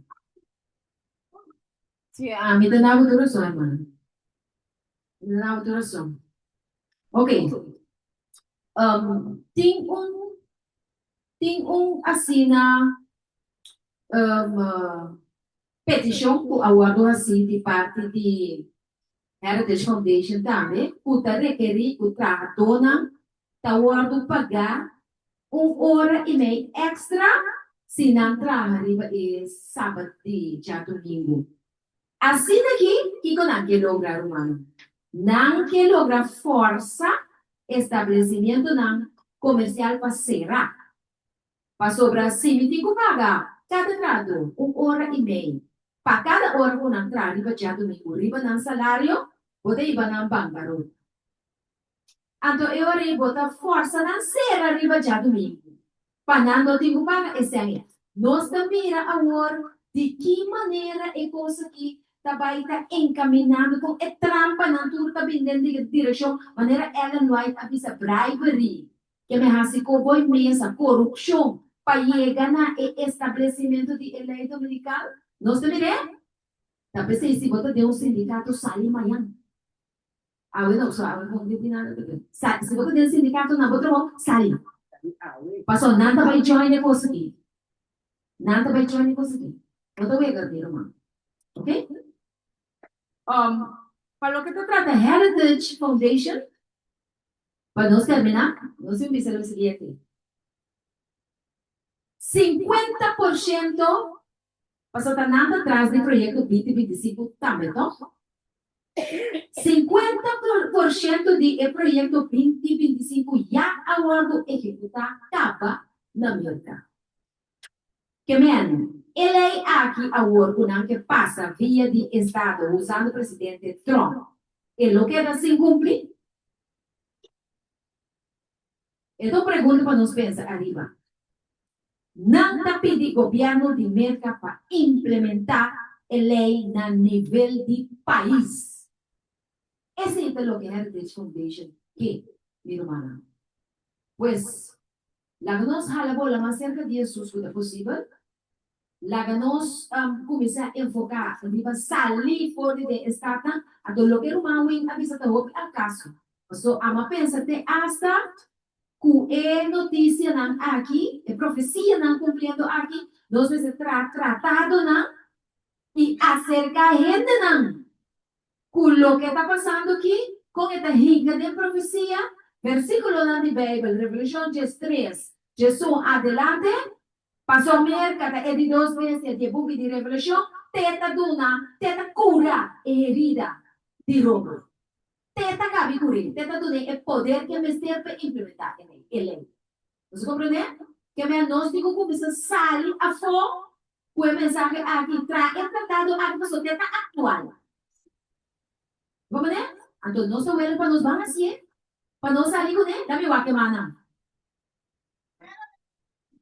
Sí, ami ta na bo tur rason, hermano. Mi ta na bo tur rason. Ok. Um, tin un, tin un asina um, petishon ku a wòrdu hasí di parti di Heritage Foundation tambe, ku ta rekerí ku trahadónan ta wòrdu pagá un ora i mei èkstra si nan traha riba e sabat di djadumingu. Asina ki, kiko nan ke logra, rumannan? Nan ke logra fòrsa establesimientonan komersial pa sera. Pasobra si mi tin ku paga kada trahadó un ora i mei pa kada ora ku nan traha riba djadumingu riba nan salario, bo ta hiba nan bankarota. Anto e ora ei bo ta forsa nan sera riba djadumingu, pa nan no tin ku paga e sèn ei. Nos ta mira awor di ki manera e kos aki ta bai ta enkaminando, kon e trampanan tur ta bin den direkshon, manera Ellen White a bisa, bribery, ke me hasi koboi mesa, korupshon, pa yega na e establesimentu di e lei dominikal. Nos ta mir'é? Ta p'esei si bo ta den un sindikato sali mañan. Awe no, so awe no tin nada te Sa, si bo ta den sindikato na bo trabou, sali. Paso nan ta bai join e kos aki. Nan ta bai join e kos aki. No ta wega mi ruman. Ok? Um, pa loke ta trata Heritage Foundation, pa nos termina, nos tin bisa lo siguiente. 50% pasobra ta nan ta tras di proyekto binti 25 tambe, tòg? 50% di e proyekto binti 25 ya a wòrdu ehekutá kaba na Merka. Ke men, e lei aki awor ku nan ke pasa via di estado usando presidente Trump, e lo keda sin kumpli? E ta un pregunta pa nos pensa ariba. Nan ta pidi gobièrnu di Merka pa implementá e lei na nivel di pais. Esei ta loke Heritage Foundation ke, mi rumannan. Pues, laga nos hala bola mas serka di Hesus ku ta posibel. Laga nos kuminsá enfoká riba salí for di den e statnan. Anto loke ruman Wing a bisa ta hopi al kaso. Paso amo a pensa te asta ku e notisianan aki, e profesianan kumpliendo aki, nos mester traha tratadonan i aserká hendenan ku loke ta pasando aki, kon e ta hinka den profesia, versíkulonan di Beibel, Revelashon 13, 11 adelante. Paso Merka ta e di dos bestia di e buki di Revelashon, te ta duna, te ta kura e herida di Roma. Te ta kabi kur'é, te ta dun'é e poder ku e mester pa implementá e lei, e lei. Nos a komprendé? Ke mea nos tin ku kuminsá sali afó ku e mensahe aki, traha e tratado aki pasobra te ta aktual. Bo komprendé? Anto nos ta wele pa nos ban hasié, pa nos sali kuné, dami wak e mannan.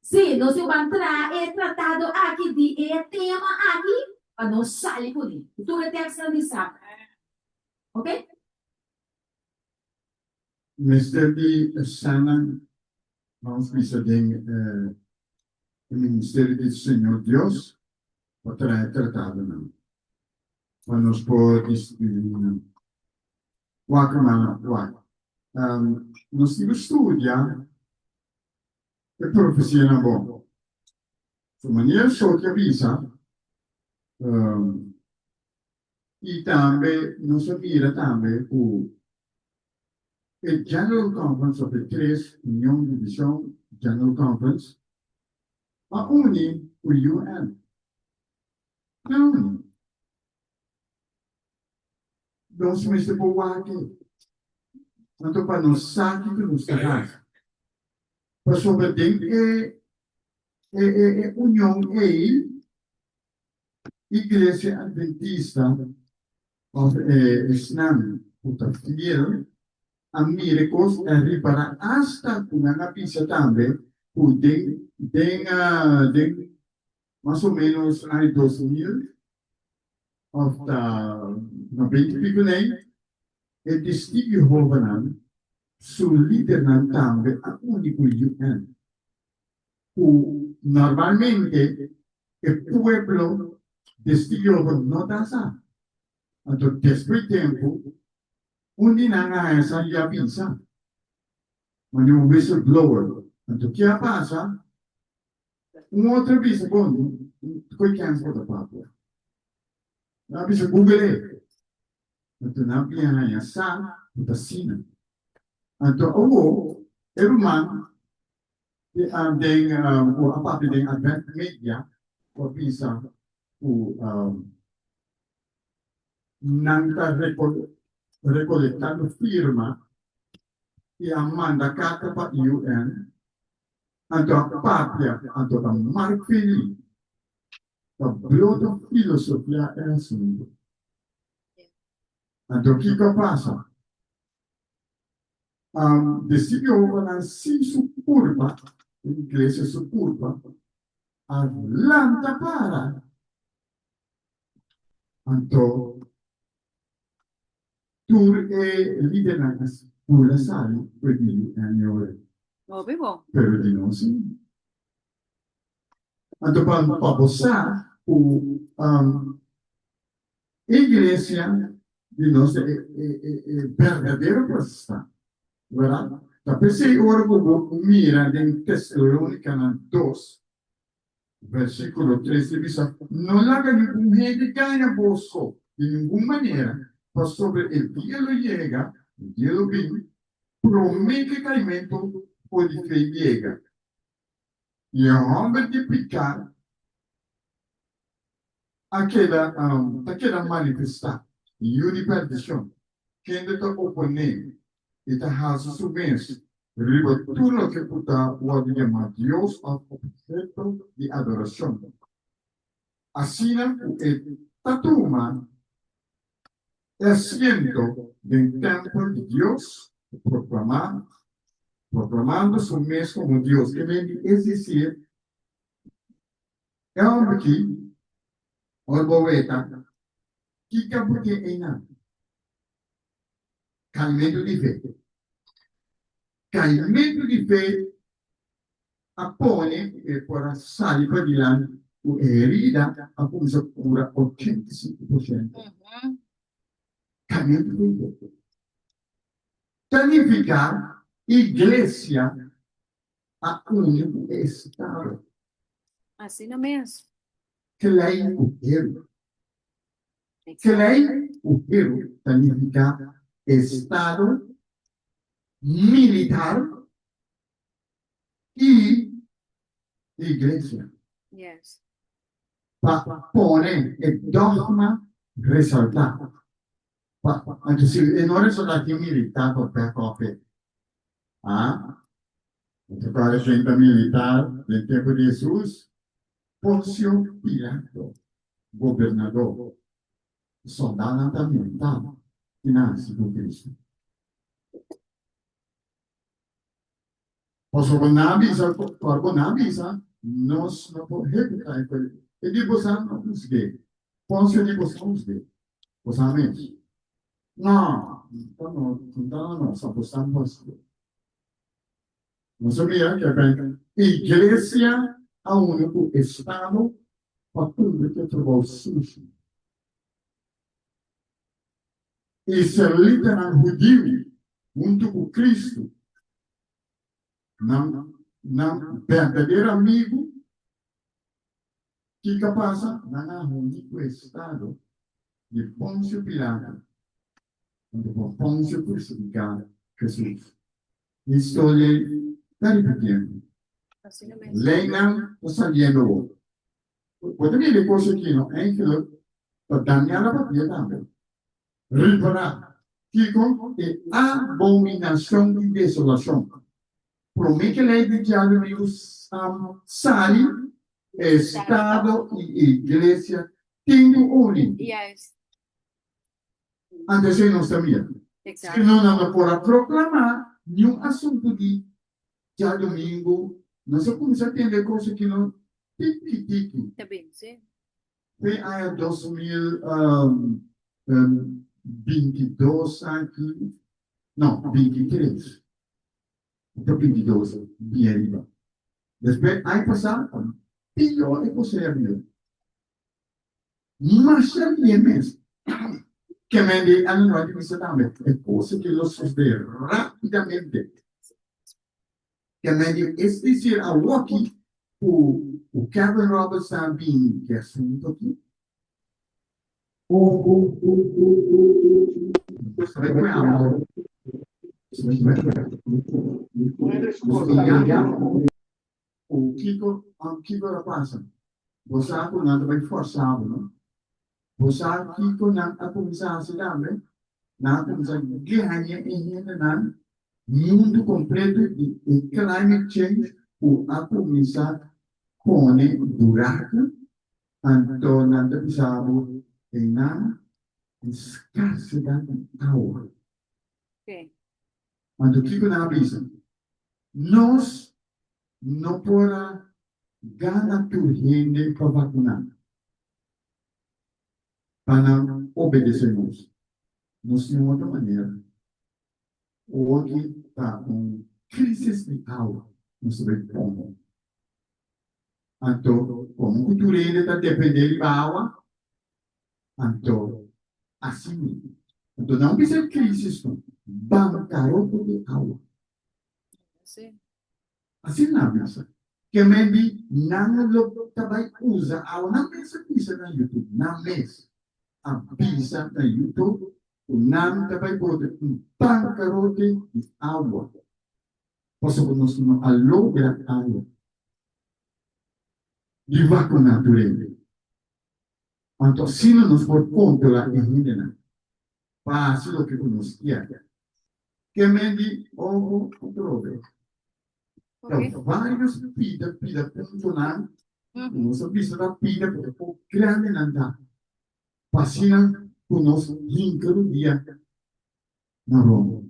Sí, nos tin ban traha e tratado aki di e tema aki pa nos sali kuné. Tur e tekstnan di sap. Ok? Mester di esnan, vamos bisa den e ministerio di Señor Dios pa traha e tratadonan pa nos por distribuí nan. Wak, hermano, wak. Nos tin ku studia e profesianan bon. Su manera Sochi a bisa, i tambe nos a mira tambe ku. E General Conference of e tres Union Divishon General Conference a uni ku UN. Nan a uni. Nos mester por wak e. Anto pa nos sa kiko nos ta hasi. Pasobra den e e e union ei Iglesia Adventista òf esnan ku ta fiel a mira e kos i a ripará asta ku nan a bisa tambe ku den den den mas o ménos aña 2000 òf ta 90 i piko nei e Testigu Jehovanan su lidernan tambe a uni ku UN. ku normalmente e pueblo destiobo no ta sa. Anto despues tempu un di nan a haña sa i a bisa, manera un whistleblower. Anto ke a pasa? Un otro a bisa, Bon, koe kens bo ta papia? Nan a bisa, Google e. Anto nan a haña sa ku ta asina. Anto awor e ruman Den ku a papia den Advent Media ku a bisa ku nan ta rekolektando firma i a manda karta pa UN anto a papia anto ta Mark Finley ta blota filosofia e asuntu. Anto kiko a pasa? Desi Jehovanan sin su kurpa, e iglesia su kurpa, a lanta para. Anto tur e lidernan a bula sali ku e di N.O.E. Hopi bon. Pero di nos si. Anto pa bo sa ku E iglesia di nos ta e berdadero protestant, verdad? Ta p'esei ora ku bo mira den Tesalonikanan dos, versíkulo tres ta bisa, No laga ningun hende gaña boso di ningun manera, pasobra e dia lo yega, e dia lo bin, promé ku e kaimentu for di fe yega, i e hòmber di piká a keda ta keda manifestá, yu di perdishon, kende ta oponé i ta hasi su mes riba tur loke ku ta wòrdu yamá Dios òf opheto di adorashon, asina ku e ta tuma e asiento den tèmpel di Dios, proklamá, proklamando su mes komo Dios, es desir, E homber ki, ora bo weta, kiko bo tin einan? Kaimentu di fe. Kaimentu di fe a pone ku e por a sali padilanti ku e herida a kuminsá kura 85%. Kaimentu di fe. Ta nifiká iglesia a uni ku e estado. Asina mes. Klei ku heru. Klei ku heru ta nifiká estado militar i iglesia. Yes. Pa pone e dogma resaltá. Pa, anto si e no resaltá tin militar pa back up e. Ah, bo ta kòrda shenta militar den tempu di Hesus? Ponsio Pilato, gobernador, sòldánan ta militar ki nan hasi ku Kristu. Pasobra nan a bisa, kòrda ku nan a bisa, nos no por hekutá e kuel. E di boso no husg'é. Ponsio di boso husg'é. Boso a mes. No, ta no, ta no nos, apostan por su. Nos a mira ke ben iglesia a uni ku estado pa kumpli ku e trabou sushi. Israelitanan hudiu huntu ku Kristu, nan nan berdadero amigu, Kiko a pasa? Nan a huni ku estado di Ponsio Pilato, anto pa Ponsio krusifiká. Jesus. Historia ta ripitiendo. Leynan ta saliendo awor. Bo ta mira e kos aki no? Eigenlijk ta Daniel a papia tambe. Ripará kiko e abominashon di desolashon. Promé ku e lei di djadumingu sali, Estado i Iglesia tin ku uni. Anto esei nos ta mira. Si no, nan no por a proklamá niun asuntu di djadumingu. Nos a kuminsá tende e kos aki no tiki tiki. Fe aña 2022 aki, no, 23, ta 22 bien riba. Despues aña pasá ta pió e kos ei a bira. Masha bien mes. Ke men di Ellen White a bisa tambe, e kos aki lo sosodé rápidamente. Ke men di es desir awoki ku ku Kevin Roberts a bini ku e asuntu aki. Ku kiko kiko ta pasa? Bo sa ku nan ta bai fòrsá bo, no? Bo sa kiko nan a kuminsá hasi tambe? Nan a kuminsá gaña e hendenan mundu kompleto di e climate change ku a kuminsá pone buraku, anto nan ta bisa bo einan tin skarsedat di awa. Anto kiko nan a bisa? Nos no por a gana tur hende pa vakuná, pa nan obedesé nos. Nos tin otro manera. Oki ta un krisis di awa nos ta bai pone. Anto komo ku tur hende ta dependé riba awa, Anto asina. Anto nan bisa e crisis no, bancarote di awa. Asina nan bisa. Ke men di nan lo ta bai usa awa. Nan mes a bisa na YouTube. Nan mes a bisa na YouTube ku nan ta bai bota un bancarote di awa. Pasobra nos no a logra aña di vacuna tur hende. Anto asina nos por controla e hendenan pa haci loke cu nos kier. Ke men di oho atrobe. Ta varios pida pida puntonan cu nos a bisa ta pida pero por grandi nan ta pa asina cu nos hinca rudia na Roma.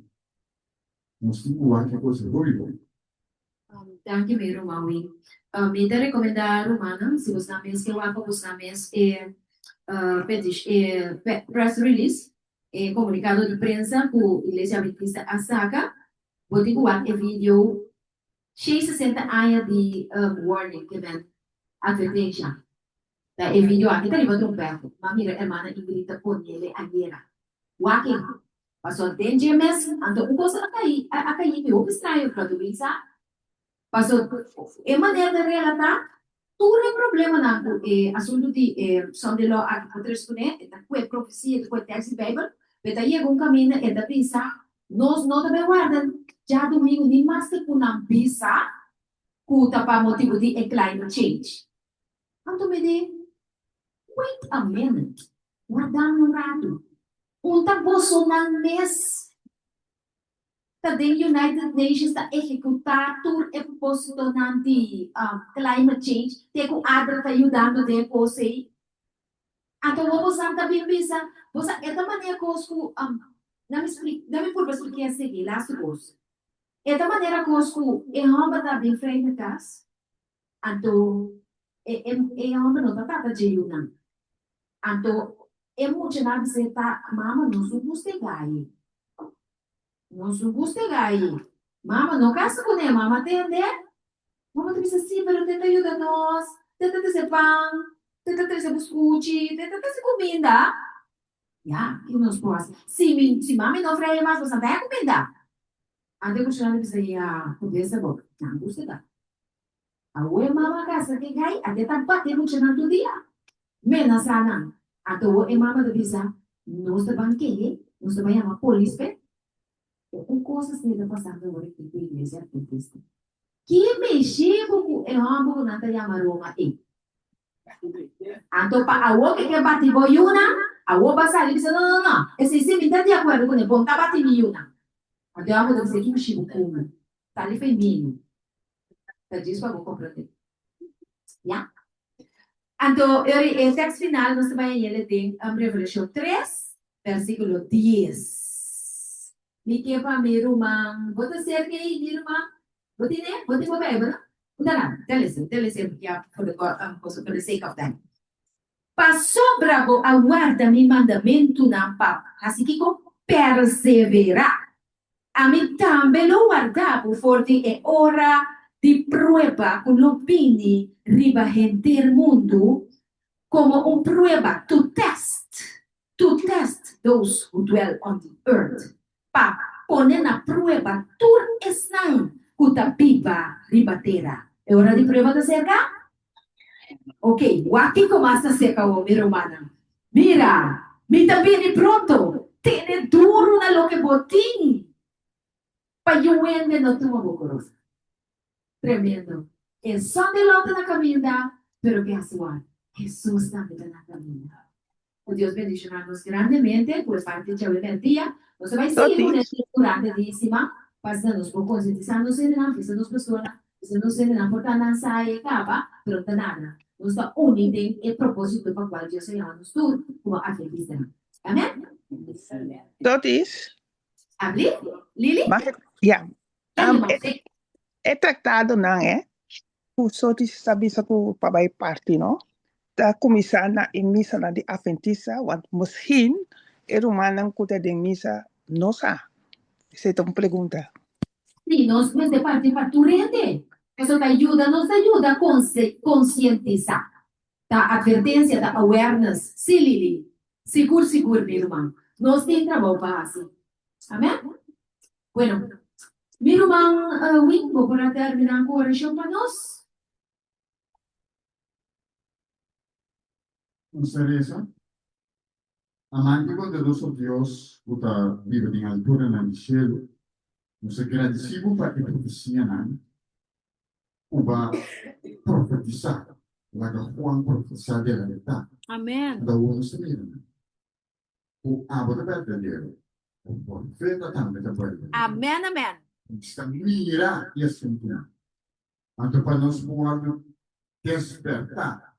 Nos tin cu wak e cos hopi bon. Danki mi ruman Win. Mi ta rekomendá rumannan si bosnan mes ke wak pa bosnan mes e petish e press release e komunikado di prensa ku Iglesia Adventista a saka. Bo tin ku wak e video 660 aña di warning ke men atvertensha. Ta e video aki ta riba trompèt. M'a mira hermana Ingrid ta ponele ayera. Wak e. Paso den dje mes, anto un kos a kai a kai mi hopi straño, Claudio bisa. Paso e manera ta relatá tur e problemanan ku e asuntu di e Sunday Law aki por tres kuné, e ta kue profesia, e ta kue tèks di Beibel, pero ta yega un kaminda e ta bisa, nos no ta bai warda djadumingu ni maske ku nan bisa ku ta pa motibu di e climate change. Anto mi di, Wait a minute, warda mi un ratu. Un ta bosonan mes ta den United Nations ta ehekutá tur e propósitonan di climate change, te ku ADRA ta yudando den e kos ei. Anto awor bosan ta bin bisa, bosa e ta manera kos ku, na mi spli, na mi purba spliká esaki, lastu kos. E ta manera kos ku e hòmber ta bin frei na kas, Anto e e e homber no ta tata dje yunan. Anto e muchanan a bis'é ta, Mama, nos no gusta e gai. Nos no gusta e gai. Mama, no kasa kuné. Mama tende. Mama ta bisa, Sí, pero te ta yuda nos. Te ta trese pan, te ta trese buskuchi, te ta trese kuminda. Ya, kiko nos por hasi? Si mi, si mami no ofrece mas, nos a daya kuminda. Anto e muchanan ta bisa, Ya, ku bes abo, nan gusta ta. Awo e mama kasa ke gai, a te ta bati e muchanan tur dia, menasá nan. Anto awo e mama ta bisa, Nos ta ban kehe, nos ta ban yama polis p'e. Un kos asina ta pasando awor aki ku Iglesia Adventista. Ki mishi bo ku e hòmber ku nan ta yama Roma ei? Anto pa awor ke ke bati bo yunan, awor bo a sali bisa, No, no, no, esei si mi ta di akuerdo kuné, bo no ta bati mi yunan. Anto e hòmber ta bisa, Ki mishi bo ku mi? Sali pa e minu. Ta djis pa bo komprondé. Ya. Anto, e tèks final nos ta bai hañ'el den Revelashon tres, vèrsikulo dies. Mi ke pa mi ruman. Bo ta serka ei, mi ruman? Bo tene? Bo tin bo Bijbel, no? Bo ta nan. Ta lesa, ta lesa ya for the for the sake of time. Pasobra bo a warda mi mandamentunan pa hasi kiko? Perseverá. Ami tambe lo warda bo for di e ora di prueba ku lo bini riba henter mundu komo un prueba, to test To test those who dwell on the earth, pa pone na prueba tur esnan ku ta biba riba tera. E ora di prueba ta serka? Ok, wak kiko mas ta serka awor, mi rumannan. Mira, mi ta bini pronto. Tene duru na loke bo tin, pa yu hende no tuma bo korosa. Tremendo. E Sunday Law ta na caminda, pero guess what? Jesus tambe ta na caminda. Cu Dios bendiciona nos grandemente cu e parti djawe merdia. Nos ta bay sigui cu e durante di siman pa asina nos por concientisa nos hendenan, bisa nos pastoornan, bisa nos hendenan por ta nan sa e caba, pero no ta nada. Nos ta uni den e proposito pa cual Dios a yama nos tur como Adventistanan. Amen? Totis. Abli? Lily? Ya. E traktadonan e ku Sotis ta bisa ku pa bai parti no, ta kuminsá na e misanan di Adventista, want misschien e rumannan ku ta den misa no sa. Esei ta un pregunta. Sí, nos mester parti pa tur hende. Pasobra ta yuda, nos ta yuda konsientisá. Ta advertensia, ta awareness. Sí, Lily. Sigur, sigur, mi ruman. Nos tin trabou pa hasi. Amen? Bueno, mi ruman Win, bo por a terminá ku orashon pa nos? Nos ta resa, Amante i bondadoso Dios ku ta biba den alturanan di shelu, nos ta gradisí bo pa e profesianan ku bo a profetisá, laga Juan profetisá delantá. Amen. Anto awor nos ta mira nan. Ku abo ta berdadero, ku profeta tambe ta berdadero. Amen amen. Nos ta mira e asuntunan. Anto pa nos wòrdu despertá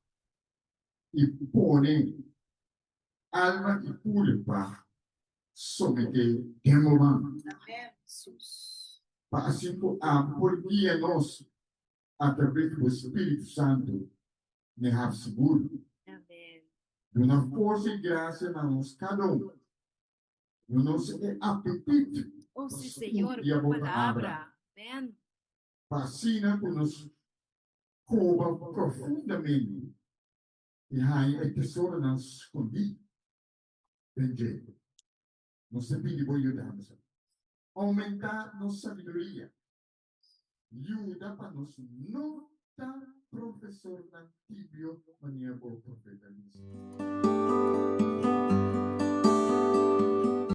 i pone alma i kurpa someté den bo man, pa asin ku abo por guia nos atraves di bo Spiritu Santu n'e haf sigur. Duna forsa i grasia na nos kada un. Duna nos e apetit pa studia bo Palabra, pa asina ku nos koba profundamente i haña e tesoronan skondí den dje. Nos ta pidi bo yudansa. Oumentá nos sabiduria. Yuda pa nos no ta profesornan tibio manera bo profeta bisa.